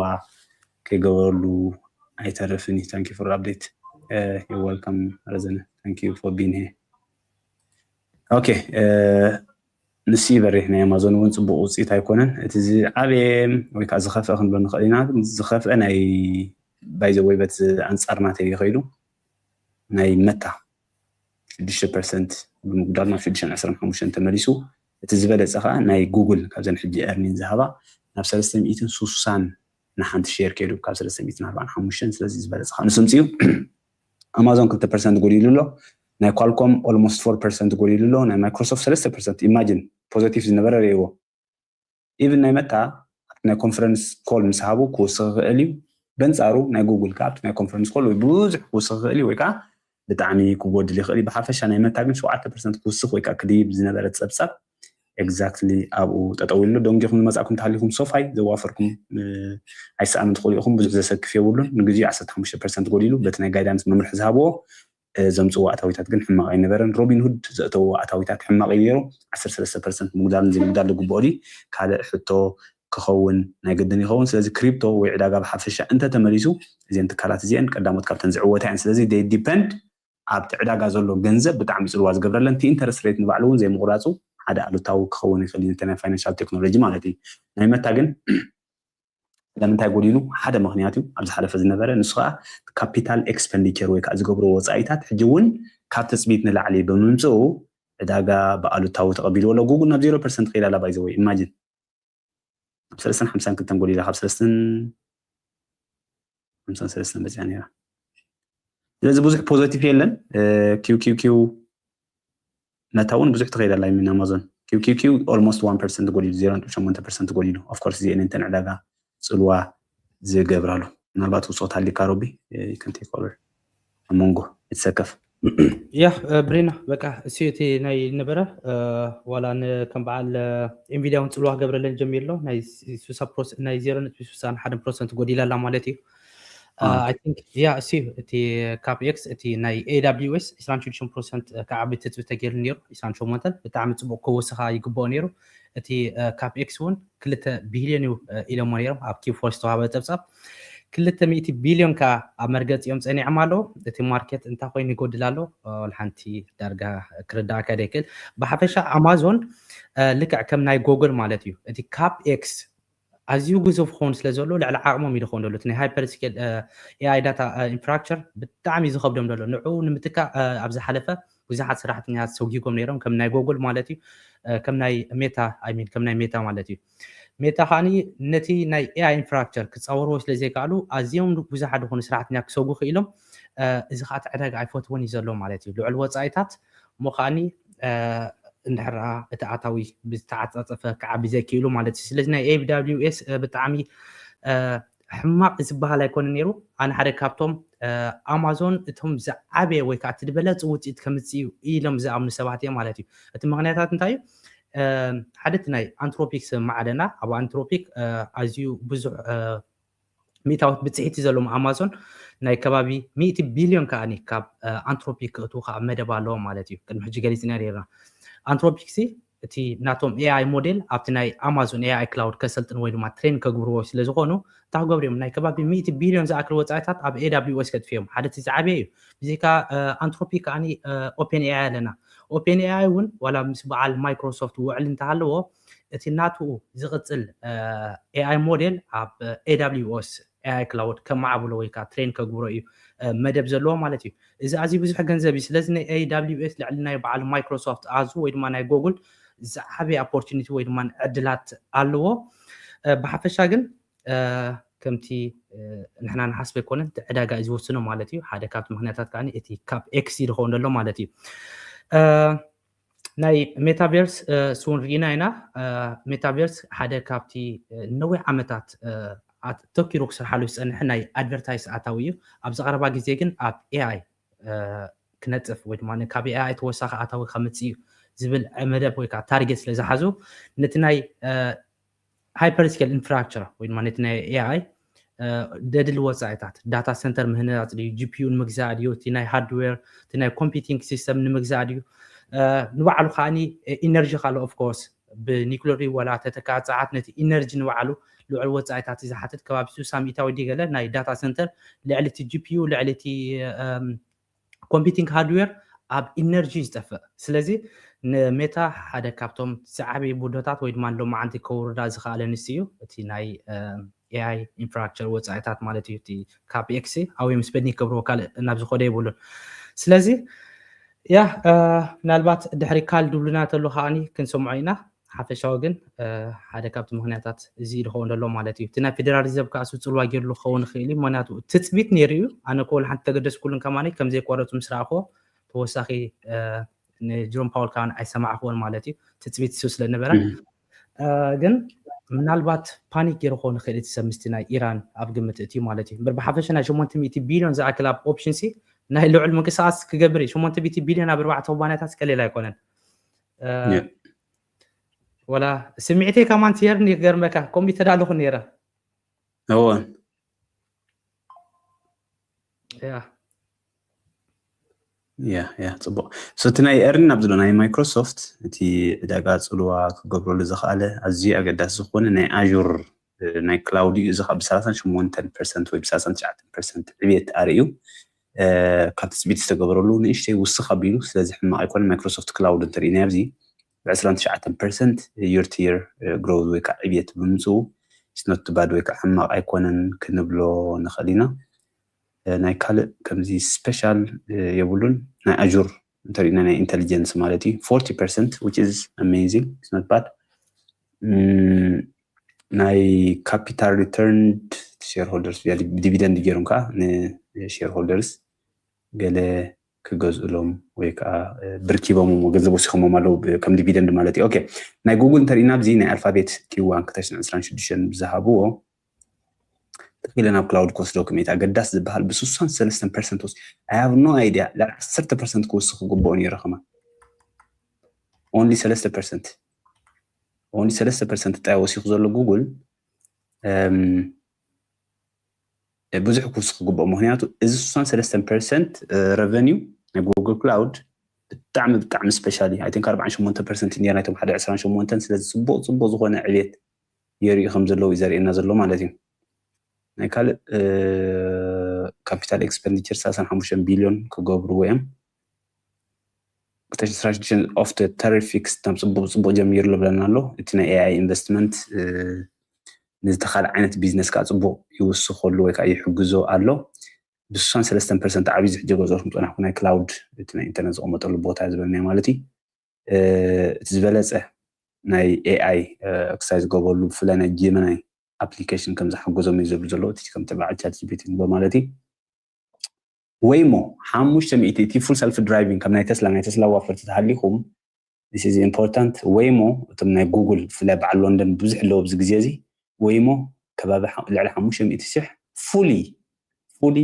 ከይገበረሉ ኣይተርፍን እዩ። Thank you for update. You're welcome ረዘነ። Thank you for being here. ኦኬ ንሱ ይበሪህ ናይ ኣማዞን እውን ፅቡቅ ውፅኢት ኣይኮነን። እቲ ዝዓበየ ወይ ከዓ ዝኸፍአ ክንብሎ ንኽእል ኢና። ግን ዝኸፍአ ናይ ባይዘ ወይ በት ኣንፃር ናተይ ይኸይዱ ናይ መታ ሽዱሽተ ፐርሰንት ብምጉዳል ናብ ሽዱሽተ ዓሰርተ ሓሙሽተ ተመሊሱ። እቲ ዝበለፀ ከዓ ናይ ጉግል ካብዘን ሕጂ ኤርኒን ዝሃባ ናብ ሰለስተ ሚእትን ሱሳን ንሓንቲ ሼር ከይዱ ካብ ሰለስተ ሚእትን ኣርባዓን ሓሙሽተን ስለዚ ዝበለፀ ከዓ ንሱ ምፅኡ። ኣማዞን ክልተ ፐርሰንት ጎዲሉ ኣሎ። ናይ ኳልኮም ኦልሞስት ፎር ፐርሰንት ጎዲሉ ኣሎ። ናይ ማይክሮሶፍት ሰለስተ ፐርሰንት ኢማጂን ፖዘቲቭ ዝነበረ ርእይዎ። ኢቭን ናይ መታ ኣብቲ ናይ ኮንፈረንስ ኮል ምስ ሃቡ ክውስኽ ይኽእል እዩ። በንፃሩ ናይ ጉግል ከዓ ኣብቲ ናይ ኮንፈረንስ ኮል ወይ ብዙሕ ክውስኽ ይኽእል እዩ ወይ ከዓ ብጣዕሚ ክጎድል ይኽእል እዩ። ብሓፈሻ ናይ መታ ግን ሸውዓተ ፐርሰንት ክውስኽ ወይ ከዓ ክድይብ ዝነበረ ፀብፃብ ኤግዛክትሊ ኣብኡ ጠጠው ኢሉ። ደንጊኹም ዝመፃእኩም ተሃሊኹም ሶፋይ ዘዋፈርኩም ኣይሰኣምን ትኽእሉ ኢኹም። ብዙሕ ዘሰክፍ የብሉን። ንግዜኡ ዓሰርተ ሓሙሽተ ፐርሰንት ጎዲሉ በቲ ናይ ጋይዳንስ መምርሒ ዝሃብዎ ዘምፅዎ ኣታዊታት ግን ሕማቕ ኣይነበረን። ሮቢንሁድ ዘእተዎ ኣታዊታት ሕማቕ እዩ ነይሩ። ዓሰርተ ሰለስተ ፐርሰንት ምጉዳልን ዘይምጉዳል ዝግብኦ ድዩ ካልእ ሕቶ ክኸውን ናይ ግድን ይኸውን። ስለዚ ክሪፕቶ ወይ ዕዳጋ ብሓፈሻ እንተተመሊሱ እዚን ትካላት እዚአን ቀዳሞት ካብተን ዝዕወታ እየን። ስለዚ ዲፐንድ ኣብቲ ዕዳጋ ዘሎ ገንዘብ ብጣዕሚ ፅልዋ ዝገብረለን እቲ ኢንተረስት ሬት ንባዕሉ እውን ዘይምቁራፁ ሓደ ኣሉታዊ ክኸውን ይኽእል እዩ። ናይ ፋይናንሻል ቴክኖሎጂ ማለት እዩ። ናይ መታ ግን ስለምንታይ ጎዲሉ ሓደ ምክንያት እዩ ኣብ ዝሓለፈ ዝነበረ ንሱ ከዓ ካፒታል ኤክስፐንዲቸር ወይ ከዓ ዝገብሮ ወፃኢታት ሕጂ እውን ካብ ትፅቢት ንላዕሊ ብምምፅኡ ዕዳጋ ብኣሉታዊ ተቐቢሉ ኣሎ። ጉግል ናብ ዜሮ ፐርሰንት ከይዳ ኣላ ባይዘወይ ኢማጂን ኣብ ሰለስተን ሓምሳን ክልተን ጎዲላ ካብ ሰለስተን ሓምሳን ሰለስተን በፂያ ነይራ። ስለዚ ብዙሕ ፖዘቲቭ የለን። ኪው ኪው ኪው መታ እውን ብዙሕ ትኸይድ ኣላ ሚን ኣማዞን ኪው ኪው ኪው ኦልሞስት ዋን ፐርሰንት ጎዲሉ ዜሮ ነጥቢ ሸሞንተ ፐርሰንት ጎዲሉ። ኦፍኮርስ እዚአን እንተን ዕዳጋ ፅልዋ ዝገብራሉ ምናልባት ውፅኦት ሃሊካ ሮቢ ከንቴክ ኦቨር ኣብ መንጎ ይትሰከፍ። ያ ብሬና በቃ እሱ እቲ ናይ ነበረ ዋላ ከም በዓል ኤንቪዲያ እውን ፅልዋ ክገብረለን ጀሚሩ ኣሎ። ናይ ዜሮ ነጥቢ ስሳን ሓደን ፐርሰንት ጎዲላ ኣላ ማለት እዩ። ያ እሱ እቲ ካፕኤክስ እቲ ናይ AWS ዕስራን ሽዱሽተን ፐርሰንት ክዓቢ ትፅቢ ተገይሩ ነይሩ። ዕስራን ሸሞንተን ብጣዕሚ ፅቡቅ ክውስኻ ይግብኦ ነይሩ። እቲ ካፕኤክስ እውን ክልተ ቢልዮን እዩ ኢሎሞ ነይሮም ኣብ ኪው ፎር ዝተዋሃበ ፀብፃብ። ክልተ ሚእቲ ቢልዮን ከዓ ኣብ መርገፂኦም ፀኒዖም ኣለዉ። እቲ ማርኬት እንታይ ኮይኑ ይጎድል ኣሎ ሓንቲ ዳርጋ ክርዳእካ ደይክእል። ብሓፈሻ ኣማዞን ልክዕ ከም ናይ ጎግል ማለት እዩ። እቲ ካፕኤክስ ኣዝዩ ግዙፍ ክኸውን ስለ ዘሎ ልዕሊ ዓቕሞም እዩ ዝኸውን ዘሎ። እቲ ናይ ሃይፐር ስኬል ኤኣይ ዳታ ኢንፍራክቸር ብጣዕሚ እዩ ዝኸብዶም ዘሎ። ንዑ ንምትካእ ኣብ ዝሓለፈ ብዙሓት ሰራሕተኛታት ሰጉጎም ነይሮም ከም ናይ ጎግል ማለት እዩ። ከም ናይ ሜታ ኣይ ሚን ከም ናይ ሜታ ማለት እዩ። ሜታ ከዓኒ ነቲ ናይ ኤኣይ ኢንፍራክቸር ክፃወርዎ ስለ ዘይከኣሉ ኣዝዮም ብዙሓት ዝኾኑ ሰራሕተኛ ክሰጉ ክኢሎም። እዚ ከዓ እቲ ዕዳጋ ኣይፈትዎን እዩ ዘሎ ማለት እዩ። ልዑል ወፃኢታት እሞ ከዓኒ እንድሕር እቲ ኣታዊ ብዝተዓፃፀፈ ክዓቢ ዘይክኢሉ ማለት እዩ። ስለዚ ናይ AWS ብጣዕሚ ሕማቕ ዝበሃል ኣይኮነ ነይሩ። ኣነ ሓደ ካብቶም ኣማዞን እቶም ዝዓበየ ወይ ከዓ እቲ ዝበለፅ ውፅኢት ከምፅኡ ኢሎም ዝኣምኑ ሰባት እዮም ማለት እዩ። እቲ ምክንያታት እንታይ እዩ? ሓደ እቲ ናይ ኣንትሮፒክ ስምማዕ ኣለና። ኣብ ኣንትሮፒክ ኣዝዩ ብዙሕ ሚእታዊት ብፅሒት ዘለዎም ኣማዞን ናይ ከባቢ ሚእቲ ቢልዮን ከዓኒ ካብ ኣንትሮፒክ ክእትዉ ከዓ መደብ ኣለዎም ማለት እዩ። ቅድሚ ሕጂ ገሊፅና ነርና። ኣንትሮፒክ ሲ እቲ ናቶም ኤኣይ ሞዴል ኣብቲ ናይ ኣማዞን ኤኣይ ክላውድ ከሰልጥን ወይ ድማ ትሬን ከግብርዎ ስለ ዝኾኑ እንታይ ክገብሩ እዮም? ናይ ከባቢ ሚእቲ ቢልዮን ዝኣክል ወፃኢታት ኣብ ኤዳብሊውኤስ ከጥፍዮም። ሓደ እቲ ዝዓበየ እዩ። ብዚካ ኣንትሮፒ ከዓኒ ኦፔን ኤኣይ ኣለና። ኦፔን ኤኣይ እውን ዋላ ምስ በዓል ማይክሮሶፍት ውዕል እንተሃለዎ እቲ ናትኡ ዝቕፅል ኤኣይ ሞዴል ኣብ ኤዳብሊውኤስ ኤኣይ ክላውድ ከማዕብሎ ወይ ከዓ ትሬን ከግብሮ እዩ መደብ ዘለዎ ማለት እዩ። እዚ ኣዝዩ ብዙሕ ገንዘብ እዩ። ስለዚ ናይ ኤዳብሊውኤስ ልዕሊ ናይ በዓል ማይክሮሶፍት ኣዙ ወይ ድማ ናይ ጎግል ዝዓበየ ኦፖርቹኒቲ ወይ ድማ ዕድላት ኣለዎ። ብሓፈሻ ግን ከምቲ ንሕና ንሓስበ ኣይኮነን፣ እቲ ዕዳጋ እዩ ዝወስኖ ማለት እዩ። ሓደ ካብቲ ምክንያታት ከዓ እቲ ካብ ኤክስ ዝኸውን ዘሎ ማለት እዩ። ናይ ሜታቨርስ ስውን ርኢና ኢና። ሜታቨርስ ሓደ ካብቲ ነዊሕ ዓመታት ተኪሩ ክስርሓሉ ዝፀንሐ ናይ ኣድቨርታይስ ኣታዊ እዩ። ኣብዚ ቀረባ ግዜ ግን ኣብ ኤኣይ ክነጥፍ ወይ ድማ ካብ ኤኣይ ተወሳኺ ኣታዊ ከምፅእ እዩ ዝብል መደብ ወይ ከዓ ታርጌት ስለ ዝሓዙ ነቲ ናይ ሃይፐር ስኬል ኢንፍራስትራክቸር ወይ ድማ ነቲ ናይ ኤኣይ ደድሊ ወፃኢታት ዳታ ሰንተር ምህናፅ ድዩ፣ ጂፒዩ ንምግዛእ ድዩ፣ እቲ ናይ ሃርድዌር እቲ ናይ ኮምፒቲንግ ሲስተም ንምግዛእ ድዩ፣ ንባዕሉ ከዓኒ ኢነርጂ ካለ ኦፍኮርስ ብኒክለር ወላ ተተካ ፀዓት ነቲ ኢነርጂ ንባዕሉ ልዑል ወፃኢታት ዝሓትት ከባቢ ሱሳ ሚእታዊ ድገለ ናይ ዳታ ሰንተር ልዕሊ እቲ ጂፒዩ ልዕሊ እቲ ኮምፒቲንግ ሃርድዌር ኣብ ኢነርጂ ዝጠፍእ። ስለዚ ንሜታ ሓደ ካብቶም ዝዓበዩ ቡዶታት ወይ ድማ ሎማዓንቲ ከውርዳ ዝኽኣለ ንስ እዩ እቲ ናይ ኤኣይ ኢንፍራስትራክቸር ወፃኢታት ማለት እዩ። እቲ ካፕኤክስ ኣው ምስ በድኒ ክገብርዎ ካልእ ናብ ዝኮደ የብሉን። ስለዚ ያ ምናልባት ድሕሪ ካል ድብሉና ተሎ ከዓኒ ክንሰምዖ ኢና። ሓፈሻዊ ግን ሓደ ካብቲ ምክንያታት እዚ ዝኸውን ዘሎ ማለት እዩ። እቲ ናይ ፌደራሊዝም ከዓ ስፅልዋ ገይርሉ ክኸውን ይኽእል እዩ። ምክንያቱ ትፅቢት ነይሩ እዩ። ኣነ ኮ ሓንቲ ተገደስኩሉን ከማኒ ከም ዘይቋረፁ ምስ ረኣኽዎ ተወሳኺ ንጅሮም ፓወል ከዓ ኣይሰማዕኽዎን ማለት እዩ። ትፅቢት ሱ ስለነበረ ግን ምናልባት ፓኒክ ገይሩ ክኸውን ይኽእል እቲ ሰብ ምስቲ ናይ ኢራን ኣብ ግምት እቲ ማለት እዩ። እምበር ብሓፈሻ ናይ ሸሞንተ ሚእቲ ቢልዮን ዝኣክል ኣብ ኦፕሽን ሲ ናይ ልዑል ምንቅስቃስ ክገብር እዩ። ሸሞንተ ሚእቲ ቢልዮን ኣብ ኣርባዕተ ኩባንያታት ቀሊል ኣይኮነን። ወላ ስምዒተይ ከማን ትየርኒ ክገርመካ ከምኡ ተዳለኹ ነይረ። እወን ያ ያ ያ ጽቡቕ። So እቲ ናይ ኤርን ናብ ዝሎ ናይ ማይክሮሶፍት እቲ ዕዳጋ ጽልዋ ክገብረሉ ዝኽኣለ ኣዝዩ ኣገዳሲ ዝኾነ ናይ ኣዙር ናይ ክላውድ እዩ። እዚ ካብ ብ38 ፐርሰንት ወይ ብ39 ፐርሰንት ዕብየት ኣርእዩ። ካብ ትጽቢት ዝተገበረሉ ንእሽተይ ውስኽ ኣቢሉ፣ ስለዚ ሕማቕ ኣይኮነ። ማይክሮሶፍት ክላውድ እንተሪእና ኣብዚ ብ29 ፐርሰንት year to year growth ወይ ከዓ ዕብየት ብምምፅኡ it's not bad ወይ ከዓ ሕማቕ ኣይኮነን ክንብሎ ንኽእል ኢና። ናይ ካልእ ከምዚ ስፔሻል የብሉን። ናይ ኣዙር እንተሪእና ናይ ኢንቴሊጀንስ ማለት እዩ ፎርቲ ፐርሰንት which is amazing, it's not bad። ናይ ካፒታል ሪተርንድ ሼርሆልደርስ ዲቪደንድ ገይሮም ከዓ ንሼርሆልደርስ ገለ ክገዝእሎም ወይ ከዓ ብርኪቦም ገንዘብ ወሲኾሞም ኣለዉ ከም ዲቪደንድ ማለት እዩ። ኦኬ ናይ ጉግል እንተሪእና ኣብዚ ናይ ኣልፋቤት ኪዋን ክልተ ሽሕን ዕስራን ሽዱሽተን ብዝሃብዎ ተኺለ ናብ ክላውድ ክወስዶ ክመይት ኣገዳስ ዝበሃል ብስሳን ሰለስተን ፐርሰንት ወስ I have no idea ልዕሊ ዓሰርተ ፐርሰንት ክወስኽ ክግብኦ ነይሩ ከማ only ሰለስተ ፐርሰንት only ሰለስተ ፐርሰንት ጥራይ ወሲኹ ዘሎ ጉግል ብዙሕ ክውስኽ ክግብኦ። ምክንያቱ እዚ ስሳን ሰለስተን ፐርሰንት ረቨኒው ናይ ጉግል ክላውድ ብጣዕሚ ብጣዕሚ ስፔሻል እዩ። I think ኣርባዓን ሸሞንተ ፐርሰንት እንድያ ናይቶም ሓደ ዕስራን ሸሞንተን ስለዚ ፅቡቕ ፅቡቕ ዝኾነ ዕብየት የርእዩ ከም ዘለዉ እዩ ዘርእየና ዘሎ ማለት እዩ። ናይ ካልእ ካፒታል ኤክስፐንዲቸር ሰላሳን ሓሙሽተን ቢልዮን ክገብርዎ እዮም። ክልተ ሽሕን ዕስራን ሽዱሽተን ኦፍ ተሪፊክስ ናብ ፅቡቕ ፅቡቕ ጀሚሩ ብለና ኣሎ። እቲ ናይ ኤኣይ ኢንቨስትመንት ንዝተኻለ ዓይነት ቢዝነስ ከዓ ፅቡቕ ይውስኸሉ ወይ ከዓ ይሕግዞ ኣሎ። ብስሳን ሰለስተን ፐርሰንት ዓብዪ ዝሕጀ ገዝኦት ምፅናሕኩ ናይ ክላውድ እቲ ናይ ኢንተርነት ዝቐመጠሉ ቦታ ዝበልናዮ ማለት እዩ። እቲ ዝበለፀ ናይ ኤኣይ ክሳይ ዝገበሉ ብፍላይ ናይ ጀመናይ ኣፕሊኬሽን ከም ዝሓገዞም እዩ ዝብሉ ዘለዉ እቲ ከምቲ በዓል ቻት ጂፒቲ ንብሎ ማለት እዩ። ወይሞ ሓሙሽተ ሚእቲ እቲ ፉል ሰልፍ ድራይቪንግ ከም ናይ ተስላ ናይ ተስላ ዋፈርቲ ተሃሊኹም this is important። ወይሞ እቶም ናይ ጉግል ብፍላይ በዓል ሎንደን ብዙሕ ኣለዎ ኣብዚ ግዜ እዚ ወይሞ ከባቢ ልዕሊ ሓሙሽተ ሚእቲ ሽሕ ፉሊ ፉሊ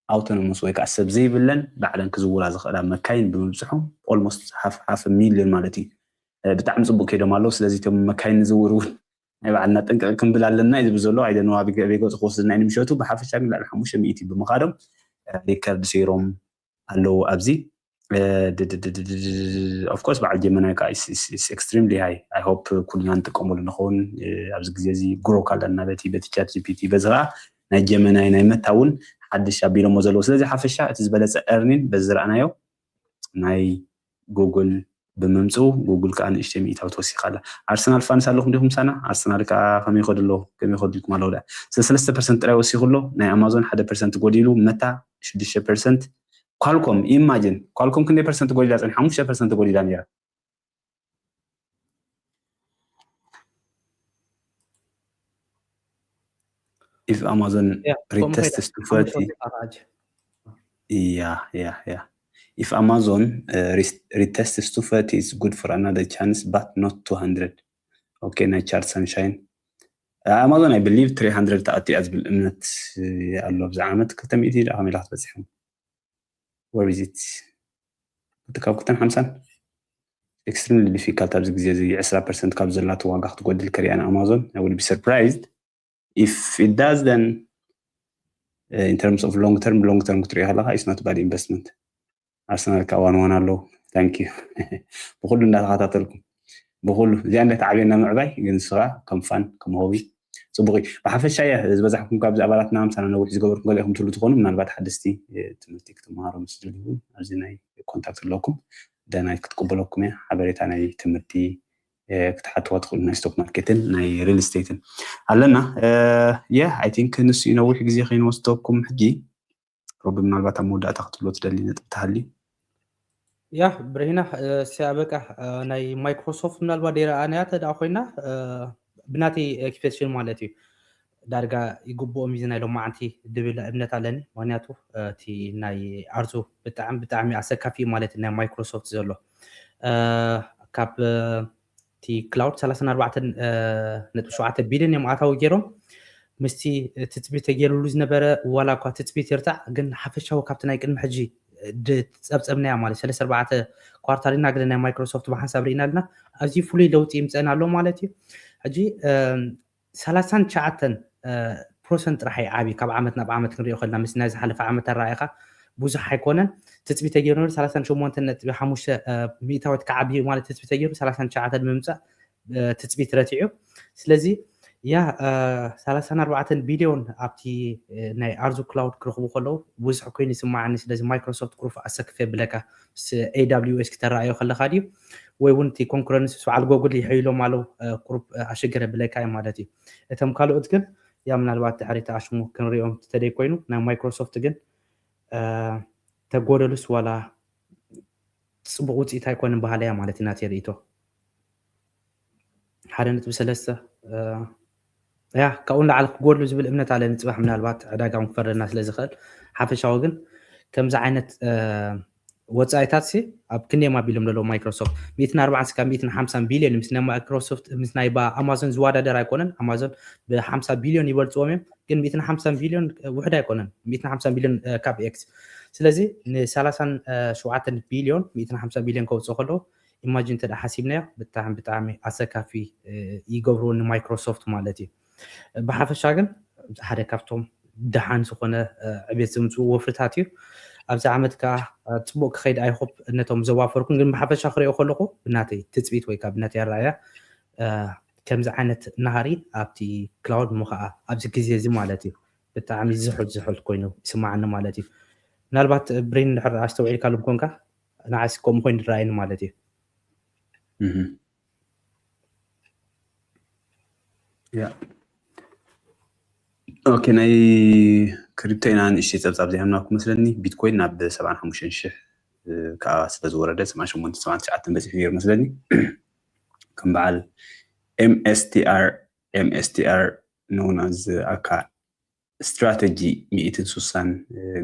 ኣውቶኖመስ ወይ ከዓ ሰብ ዘይብለን ባዕለን ክዝውራ ዝኽእላ መካይን ብምብፅሖም ኦልሞስት ሓፍ ሚልዮን ማለት እዩ። ብጣዕሚ ፅቡቅ ከይዶም ኣለዉ። ስለዚ እቶም መካይን ንዝውር እውን ናይ ባዕልና ጥንቅቅ ክንብል ኣለና እዩ ዝብል ዘሎ። ኣይደነዋ ቤገፁ ክወስድና እዩ ንምሸቱ። ብሓፈሻ ግን ልዕሊ ሓሙሽተ ሚእቲ ብምኻዶም ሪከርድ ሰይሮም ኣለዉ ኣብዚ። of course በዓል ጀመናይ ከዓ extremely high. I hope ኩልና ንጥቀመሉ ንኸውን ኣብዚ ግዜ እዚ ግሮ ካለና በቲ በቲ ቻት ጂፒቲ በዚ ከዓ ናይ ጀመናይ ናይ መታ እውን ሓድሽ ኣቢሎሞ ዘለዉ። ስለዚ ሓፈሻ እቲ ዝበለፀ earning በዚ ዝረኣናዮ ናይ ጉግል ብምምፅኡ ጉግል ከዓ ንእሽተይ ሚእታዊ ተወሲኻ ኣላ። ኣርሰናል ፋንስ ኣለኹም ዲኹም ሳና? ኣርሰናል ከዓ ከመይ ይኸዱ ኣለዉ? ከመይ ይኸዱ ኢልኩም ኣለዉ? ስለ ሰለስተ ፐርሰንት ጥራይ ወሲኹ ኣሎ። ናይ ኣማዞን ሓደ ፐርሰንት ጎዲሉ፣ መታ ሽዱሽተ ፐርሰንት፣ ኳልኮም ኢማጂን ኳልኮም ክንደይ ፐርሰንት ጎዲላ? ፀኒ ሓሙሽተ ፐርሰንት ጎዲላ ነይራ። If Amazon retests to thirty, yeah, yeah, yeah. If Amazon uh, retests to thirty, it's good for another chance, but not two hundred. Okay, ናይ ቻርት ሰንሻይን ኣማዞን I believe three hundred ተኣትያ ዝብል እምነት ኣሎ። ኣብዚ ዓመት ክልተ ሚእቲ ደኣ ከመይ ኢላ ክትበፅሕ? Where is it? እቲ ካብ ክልተን ሓምሳን extremely difficult ኣብዚ ግዜ እዚ ዕስራ ፐርሰንት ካብ ዘላቶ ዋጋ ክትጎድል ከሪኣ ንኣማዞን። I would be surprised if it does, then uh, in terms of long term, long term ክትሪኦ ከለካ it's not bad investment. ኣርሰናል ከዓ ዋን ዋን ኣለዉ። Thank you ብኩሉ እንዳተኸታተልኩም ብኩሉ እዚኣ እንዳተዓብየና ምዕባይ ግን ንስኻ ከም ፋን ከም ሆቢ ፅቡቅ እዩ። ብሓፈሻ እየ ዝበዛሕኩም ካብዚ ኣባላትና ምሳና ነዊሕ ዝገበርኩም ገለ ኢኹም ትብሉ ትኾኑ ምናልባት ሓደስቲ ትምህርቲ ክትመሃሩ ምስ ደልዩ ኣብዚ ናይ ኮንታክት ኣለኩም ደናይ ክትቅበለኩም እየ። ሓበሬታ ናይ ትምህርቲ ክትሓትዋ ትኽእሉ ናይ ስቶክ ማርኬትን ናይ ሪል ስቴትን ኣለና። የ I think ንሱ እዩ ነዊሕ ግዜ ከይንወስደኩም ሕጂ ሮቢ ምናልባት ኣብ መወዳእታ ክትብሎ ትደሊ ነጥቢ ተሃልዩ? ያ ብርሂና እስያ በቃ ናይ ማይክሮሶፍት ምናልባት ደይረኣናያ ተደኣ ኮይና ብናተይ ኤክስፔክቴሽን ማለት እዩ ዳርጋ ይግብኦም እዩ ናይ ሎማዓንቲ ድብል እምነት ኣለኒ። ምክንያቱ እቲ ናይ ኣርዙ ብጣዕሚ ብጣዕሚ ኣሰካፊ ማለት ናይ ማይክሮሶፍት ዘሎ ካብ እቲ ክላውድ ሰላሳን ኣርባዕተን ነጥቢ ሸውዓተ ቢልዮን እዮም ኣታዊ ገይሮም ምስቲ ትፅቢት ተገይሩሉ ዝነበረ ዋላ እኳ ትፅቢት ይርታዕ ግን ሓፈሻዊ ካብቲ ናይ ቅድሚ ሕጂ ዝፀብፀብናያ ማለት ሰለስተ ኣርባዕተ ኳርታል ኢና ግን ናይ ማይክሮሶፍት ብሓንሳብ ርኢና ኣለና። ኣዝዩ ፍሉይ ለውጢ ይምፀና ኣሎ ማለት እዩ። ሕጂ ሰላሳን ትሽዓተን ፐርሰንት ጥራሕ ይዓብዩ ካብ ዓመት ናብ ዓመት ክንሪኦ ከለና ምስ ናይ ዝሓለፈ ዓመት ኣረኣኢኻ ብዙሕ ኣይኮነን። ትፅቢት ተገይሩ ነሩ ሰላሳን ሸሞንተን ነጥቢ ሓሙሽተ ሚእታዊት ክዓብዩ ማለት ትፅቢት ተገይሩ ሰላሳን ትሽዓተን ንምምፃእ ትፅቢት ረቲዑ። ስለዚ ያ ሰላሳን ኣርባዕተን ቢልዮን ኣብቲ ናይ ኣርዙ ክላውድ ክረኽቡ ከለዉ ብዙሕ ኮይኑ ይስማዓኒ። ስለዚ ማይክሮሶፍት ግሩፕ ኣሰክፍ የብለካ ምስ AWS ክተረኣዮ ከለካ ድዩ ወይ እውን እቲ ኮንኩረንስ ምስ በዓል ጎግል ይሕይሎም ኣለዉ ግሩፕ ኣሸገር የብለካ እዩ ማለት እዩ። እቶም ካልኦት ግን ያ ምናልባት ድሕሪ ተኣሽሙ ክንሪኦም ተደይ ኮይኑ ናይ ማይክሮሶፍት ግን ተጎደሉስ ዋላ ፅቡቅ ውፅኢት ኣይኮንን ባህል እያ ማለት ናተይ ርእይቶ ሓደ ነጥቢ ሰለስተ ያ ካብኡ ንላዕሊ ክጎድሉ ዝብል እምነት ኣለኒ ፅባሕ ምናልባት ዕዳጋ እውን ክፈርደና ስለ ዝኽእል ሓፈሻዊ ግን ከምዚ ዓይነት ወፃኢታት ሲ ኣብ ክንደይ ኣቢሎም ዘለዉ ማይክሮሶፍት ሚእትን ኣርባዓን ስካብ ሚእትን ሓምሳን ቢልዮን ምስ ናይ ማይክሮሶፍት ምስ ናይ ኣማዞን ዝወዳደር ኣይኮነን ኣማዞን ብሓምሳ ቢልዮን ይበልፅዎም እዮም ግን ሚእትን ሓምሳን ቢልዮን ውሕድ ኣይኮነን ሚእትን ሓምሳን ቢልዮን ካፕኤክስ ስለዚ ንሰላሳን ሸውዓተን ቢልዮን ሚእትን ሓምሳን ቢልዮን ከውፅኡ ከለዉ ኢማጂን እንተ ሓሲብናዮ ብጣዕሚ ብጣዕሚ ኣሰካፊ ይገብርዎ ንማይክሮሶፍት ማለት እዩ። ብሓፈሻ ግን ሓደ ካብቶም ደሓን ዝኾነ ዕቤት ዘምፅኡ ወፍርታት እዩ። ኣብዚ ዓመት ከዓ ፅቡቅ ክኸይድ ኣይሆፕ ነቶም ዘዋፈርኩን ግን ብሓፈሻ ክሪኦ ከለኹ ብናተይ ትፅቢት ወይ ከዓ ብናተይ ኣረኣያ ከምዚ ዓይነት ናሃሪ ኣብቲ ክላውድ ምኸዓ ኣብዚ ግዜ እዚ ማለት እዩ ብጣዕሚ ዝሑል ዝሑል ኮይኑ ይስማዓኒ ማለት እዩ። ምናልባት ብሬን እንድሕር ኣስተውዒልካሎም ኮንካ ንዓይስ ከምኡ ኮይኑ ዝረኣየኒ ማለት እዩ። ኦኬ ናይ ክሪፕቶ ኢና ንእሽተይ ፀብፃብ ዘይሃምናኩም መስለኒ ቢትኮይን ናብ ሰብዓን ሓሙሽተን ሽሕ ከዓ ስለዝወረደ ሰብዓን ሸሞንተ ሰብዓን ትሽዓተን በፂሑ ነይሩ መስለኒ ከም በዓል MSTR MSTR known as ኣካ ስትራተጂ ሚእትን ሱሳን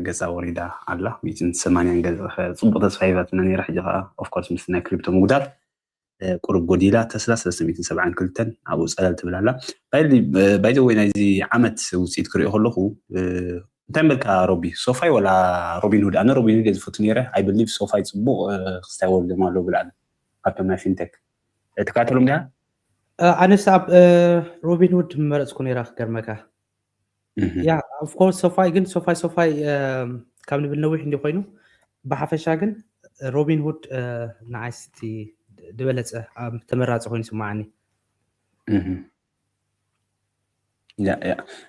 ገፃ ወሪዳ ኣላ ሚእትን ሰማንያን ገፃ ፅቡቅ ተስፋ ሂባትና ነይራ ሕጂ ከዓ ኦፍኮርስ ምስ ናይ ክሪፕቶ ምጉዳል ቁሩብ ጎዲላ ተስላ ሰለስተ ሚእትን ሰብዓን ክልተን ኣብኡ ፀለል ትብል ኣላ ባይዘወይ ናይዚ ዓመት ውፅኢት ክሪኦ ከለኩ እንታይ በልካ ሮቢ ሶፋይ ወላ ሮቢንሁድ ኣነ ሮቢንሁድ እየ ዝፈቱ ነይረ I believe ሶፋይ ፅቡቅ ክስታይ ወርዶም ኣለዉ ብልኣለ ካብቶም ናይ ፊንቴክ ትከታተሎም ዲኻ ኣነስ ኣብ ሮቢንሁድ መረፅኩ ነይራ ክገርመካ ያ ኦፍኮርስ ሶፋይ ግን ሶፋይ ሶፋይ ካብ ንብል ነዊሕ እንዲ ኮይኑ ብሓፈሻ ግን ሮቢን ሁድ ንዓይስ እቲ ዝበለፀ ተመራፂ ኮይኑ ይስማዓኒ።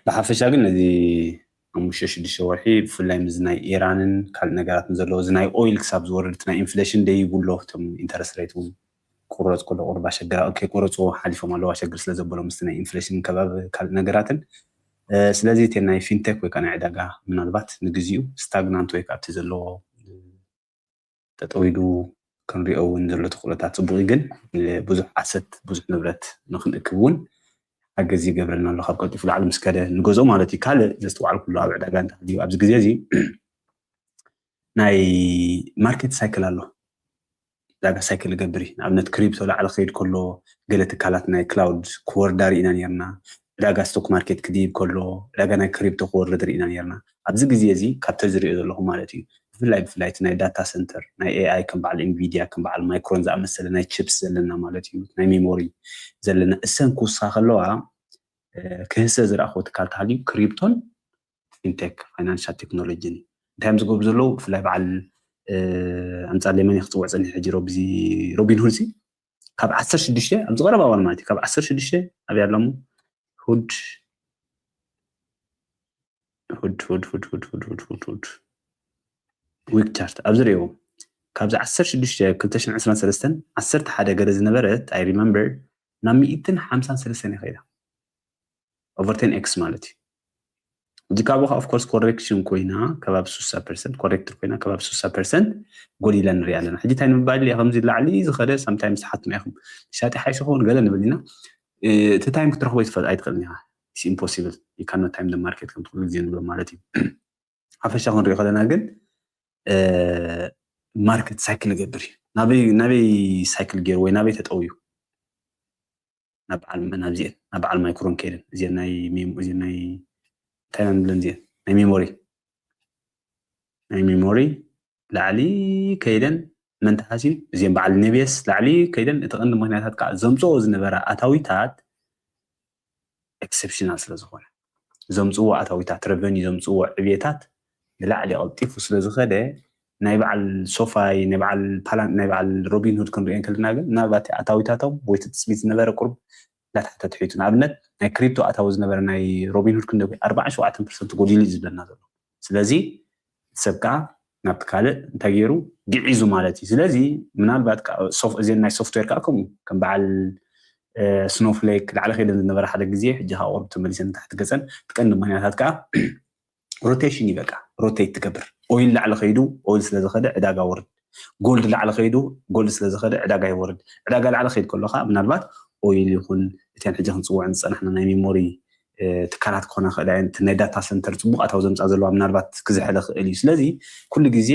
ብሓፈሻ ግን ነዚ ሓሙሽተ ሽዱሽተ ወርሒ ብፍላይ ምስ ናይ ኢራንን ካልእ ነገራትን ዘለዎ እዚ ናይ ኦይል ክሳብ ዝወርድ እቲ ናይ ኢንፍሌሽን ደይብሎ እቶም ኢንተረስት ሬት እውን ክቁረፅ ከሎ ቁሩብ ኣሸገራ ከይቆረፅዎ ሓሊፎም ኣለዉ ኣሸግር ስለ ዘበሎ ምስቲ ናይ ኢንፍሌሽን ከባቢ ካልእ ነገራትን ስለዚ እቲ ናይ ፊንቴክ ወይ ከዓ ናይ ዕዳጋ ምናልባት ንግዚኡ ስታግናንት ወይ ከዓ እቲ ዘለዎ ጠጠው ኢሉ ክንሪኦ እውን ዘሎ ተኽእሎታት ፅቡቅ እዩ ግን ብዙሕ ኣሰት ብዙሕ ንብረት ንክንእክብ እውን ሓገዝ ይገብረልና ኣሎ ካብ ቀልጢፉ ላዕሊ ምስ ከደ ንገዝኦ ማለት እዩ ካልእ ዘስተውዓልኩሉ ኣብ ዕዳጋ እንተሃልዩ ኣብዚ ግዜ እዚ ናይ ማርኬት ሳይክል ኣሎ ዕዳጋ ሳይክል ይገብር እዩ ንኣብነት ክሪፕቶ ላዕሊ ክኸይድ ከሎ ገለ ትካላት ናይ ክላውድ ክወርዳ ርኢና ነርና ዕዳጋ ስቶክ ማርኬት ክድይብ ከሎ ዕዳጋ ናይ ክሪፕቶ ክወርድ ርኢና ነርና ኣብዚ ግዜ እዚ ካብተ ዝሪኦ ዘለኹ ማለት እዩ ብፍላይ ብፍላይ ናይ ዳታ ሰንተር ናይ ኤኣይ ከም በዓል ኢንቪድያ ከም በዓል ማይክሮን ዝኣመሰለ ናይ ቺፕስ ዘለና ማለት እዩ ናይ ሜሞሪ ዘለና እሰን ክውስኻ ከለዋ ክህሰ ዝረእኽዎ ትካል ተሃልዩ ክሪፕቶን ፊንቴክ ፋይናንሻል ቴክኖሎጂን እዩ እንታይ እዮም ዝገብሩ ዘለዉ ብፍላይ በዓል ኣምፃለይ መን ክፅውዕ ፀኒሕ ሕጂ ሮቢ ሮቢን ሁድ ካብ ዓሰርተ ሽዱሽተ ኣብዚ ቀረባ እዋን ማለት እዩ ካብ ዓሰርተ ሽዱሽተ ኣብያ ኣለሙ ሁድ ሁድ ሁድ ሁድ ሁድ ሁድ ሁድ ሁድ ሁድ ዊክ ቻርት ኣብዚ ሪኦ ካብዚ ዓሰርተ ሽዱሽተ ክልተ ሽሕን ዕስራን ሰለስተን ዓሰርተ ሓደ ገለ ዝነበረት I remember ናብ ሚእትን ሓምሳን ሰለስተን ይኸይዳ over ten x ማለት እዩ እዚ ካብ ከዓ of course correction ኮይና ከባቢ ስሳ percent corrected ኮይና ከባቢ ስሳ percent ጎዲላ ንሪኣ ኣለና ሕጂ እንታይ ንምባል እያ ከምዚ ላዕሊ ዝኸደ sometimes ትሓቱና ኢኹም ሻጢ ሓይሽ ኸውን ገለ ንብል ኢና እቲ ታይም ክትረኽቦ ኣይትፈልጥ ኣይትኽእልን ኢኻ it's impossible you cannot time the market ከም ትኽእሉ ግዜ ንብሎ ማለት እዩ ሓፈሻ ክንሪኦ ከለና ግን ማርኬት ሳይክል ይገብር እዩ ናበይ ሳይክል ገይሩ ወይ ናበይ ተጠውዩ ናብ በዓል ናብዚኤን ናብ በዓል ማይክሮን ከይደን እዚኤን ናይ ሜሞ እዚኤን ናይ እንታይ ኢና ንብለን እዚኤን ናይ ሜሞሪ ናይ ሜሞሪ ላዕሊ ከይደን መን ተሓስዩ እዚኤን በዓል ኔቤስ ላዕሊ ከይደን እቲ ቀንዲ ምክንያታት ከዓ ዘምፅኦ ዝነበረ ኣታዊታት ኤክሰፕሽናል ስለ ዝኾነ ዘምፅዎ ኣታዊታት ረቨኒ ዘምፅዎ ዕብየታት ንላዕሊ ቀልጢፉ ስለ ዝኸደ ናይ በዓል ሶፋይ ናይ በዓል ፓላን ናይ በዓል ሮቢን ሁድ ክንሪኦ ከለና ግን ምናልባት ኣታዊታቶም ወይ ትፅቢት ዝነበረ ቁርብ እንዳታሕተ ትሒቱ ንኣብነት ናይ ክሪፕቶ ኣታዊ ዝነበረ ናይ ሮቢን ሁድ ክንደ ኣርባዓ ሸውዓተ ፐርሰንት ጎዲሉ እዩ ዝብለና ዘሎ ስለዚ ሰብ ከዓ ናብቲ ካልእ እንታይ ገይሩ ግዒዙ ማለት እዩ ስለዚ ምናልባት እዚን ናይ ሶፍትዌር ከዓ ከምኡ ከም በዓል ስኖፍሌክ ላዕሊ ከይደን ዝነበረ ሓደ ግዜ ሕጂ ከዓ ቁርብ ተመሊሰን ንታሕቲ ገፀን ትቀንዲ ምክንያታት ከዓ ሮቴሽን እዩ በቃ ሮቴት ትገብር ኦይል ላዕሊ ከይዱ ኦይል ስለ ዝኸደ ዕዳጋ ወርድ ጎልድ ላዕሊ ከይዱ ጎልድ ስለ ዝኸደ ዕዳጋ ይወርድ ዕዳጋ ላዕሊ ከይድ ከሎ ከዓ ምናልባት ኦይል ይኹን እተን ሕጂ ክንፅውዐን ዝፀናሕና ናይ ሜሞሪ ትካላት ክኾና ክእላ እየን ናይ ዳታ ሰንተር ፅቡቅ ኣታዊ ዘምፃ ዘለዋ ምናልባት ክዝሕለ ክእል እዩ ስለዚ ኩሉ ግዜ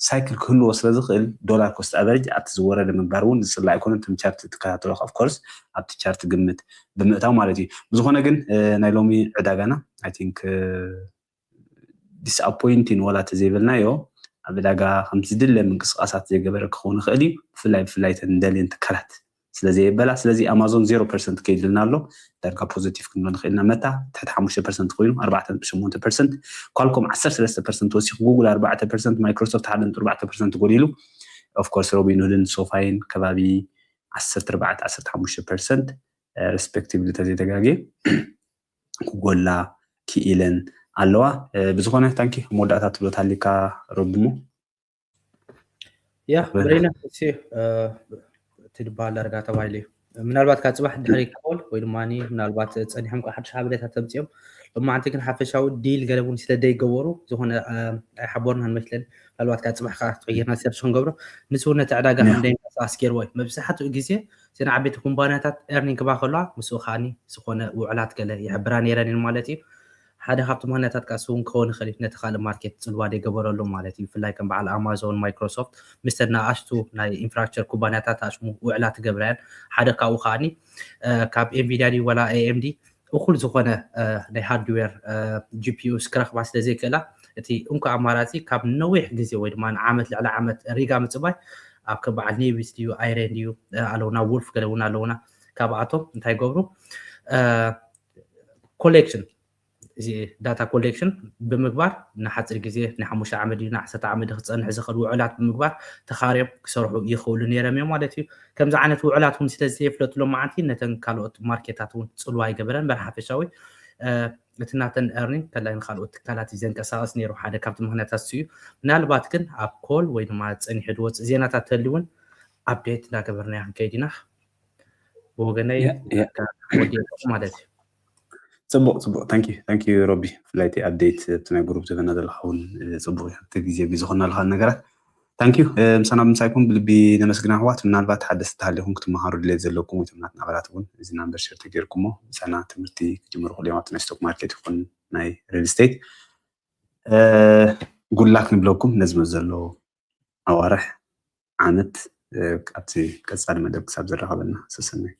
ሳይክል ክህልዎ ስለ ዝኽእል ዶላር ኮስት ኣቨሬጅ ኣብቲ ዝወረደ ምግባር እውን ዝፅላእ ኣይኮነን ትም ቻርት ትከታተሎ of course ኣብቲ ቻርት ግምት ብምእታው ማለት እዩ ብዝኾነ ግን ናይ ሎሚ ዕዳጋና I think disappointing ዋላ ተዘይበልናዮ ኣብ ዕዳጋ ከም ዝድለ ምንቅስቃሳት ዘይገበረ ክኸውን ይኽእል እዩ ብፍላይ ብፍላይ ተን ደልየን ትካላት ስለ ዘየበላ ስለዚ ኣማዞን ዜሮ ፐርሰንት ከይድልና ኣሎ ዳርጋ ፖዘቲቭ ክንብል ንኽእል ኢና መታ ትሕቲ ሓሙሽተ ፐርሰንት ኮይኑ ኣርባዕተ ነጥቢ ሸሞንተ ፐርሰንት ኳልኮም ዓሰርተ ሰለስተ ፐርሰንት ወሲኹ ጉግል ኣርባዕተ ፐርሰንት ማይክሮሶፍት ሓደ ነጥቢ ኣርባዕተ ፐርሰንት ጎዲሉ of course ሮቢንሁድን ሶፋይን ከባቢ ዓሰርተ ኣርባዕተ ዓሰርተ ሓሙሽተ ፐርሰንት respectively ተዘይተጋግየ ክጎላ ክኢለን ኣለዋ ብዝኾነ ታንኪ መወዳእታ ትብሎ ታሊካ ረብሞ ያ ብሬና እሲ እቲ ዝበሃል ዳርጋ ተባሂሉ እዩ ምናልባት ካብ ፅባሕ ድሕሪ ኮል ወይ ድማ ምናልባት ፀኒሖም ካብ ሓድሽ ሓበሬታ ተምፅኦም ሎማዓንቲ ግን ሓፈሻዊ ዲል ገለ እውን ስለ ደይገበሩ ዝኾነ ኣይሓበሩና ንመስለን ምናልባት ካብ ፅባሕ ከዓ ትዕይርና ሰርች ክንገብሮ ንሱ እውን ነቲ ዕዳጋ ከም ደይንቀሳቀስ ገይርዎ እዩ መብዛሕትኡ ግዜ እዘን ዓበይቲ ኩምባንያታት ኤርኒንግ ክባ ከለዋ ምስኡ ከዓኒ ዝኾነ ውዕላት ገለ ይሕብራ ነይረን እየን ማለት እዩ ሓደ ካብቲ ምክንያታት ከዓ እውን ክኸውን ይኽእል እዩ ነቲ ካልእ ማርኬት ፅልዋ ደይገበረሉ ማለት እዩ ብፍላይ ከም በዓል ኣማዞን ማይክሮሶፍት ምስተን ንኣሽቱ ናይ ኢንፍራስትራክቸር ኩባንያታት ኣሽሙ ውዕላት ትገብራ እየን ሓደ ካብኡ ከዓኒ ካብ ኤንቪድያ ድዩ ወላ ኤኤምዲ እኩል ዝኾነ ናይ ሃርድዌር ጂፒዩስ ክረኽባ ስለ ዘይክእላ እቲ እንኮ ኣማራፂ ካብ ነዊሕ ግዜ ወይ ድማ ንዓመት ልዕሊ ዓመት ሪጋ ምፅባይ ኣብ ከም በዓል ኔቪስ ድዩ ኣይሬን ድዩ ኣለውና ውልፍ ገለ እውን ኣለውና ካብኣቶም እንታይ ገብሩ ኮሌክሽን እዚ data collection ብምግባር ንሓፂር ግዜ ንሓሙሽተ ዓመት እዩ ንዓሰርተ ዓመት ክፀንሕ ዝኽእል ውዕላት ብምግባር ተኻርዮም ክሰርሑ ይኽእሉ ነይሮም እዮም ማለት እዩ። ከምዚ ዓይነት ውዕላት እውን ስለዝተየፍለጡ ሎማዓንቲ ነተን ካልኦት ማርኬታት እውን ፅልዋ ኣይገበረን። በርሓፈሻዊ እቲ ናተን earning ከላይ ንካልኦት ትካላት እዩ ዘንቀሳቐስ ነይሩ። ሓደ ካብቲ ምክንያታት እሱ እዩ። ምናልባት ግን ኣብ ኮል ወይ ድማ ፀኒሑ ዝወፅእ ዜናታት ተልዩ እውን update እናገበርና ክንከይድ ኢና። ብወገነይ ወዲኹ ማለት እዩ። ፅቡቅ ፅቡቅ thank you thank you ሮቢ ብፍላይ እቲ update እቲ ናይ group ዝህበና ዘለካ እውን ፅቡቅ እቲ ግዜ ግዜ ዝኾና ለካ ነገራት thank you ምሳና ብምሳይኩም ብልቢ ነመስግና ኣሕዋት ምናልባት ሓደስቲ ተሃሊኹም ክትመሃሩ ድሌት ዘለኩም ወይ ተምናት ናበራት እውን እዚ number share ተገይርኩሞ ምሳና ትምህርቲ ክጅምሩ ክልዮም ኣብቲ ናይ stock market ይኹን ናይ real estate good luck ንብለኩም ነዚ መስ ዘሎ ኣዋርሕ ዓመት ኣብቲ ቀፃሊ መደብ ክሳብ ዝረኸበና ሰሰናይ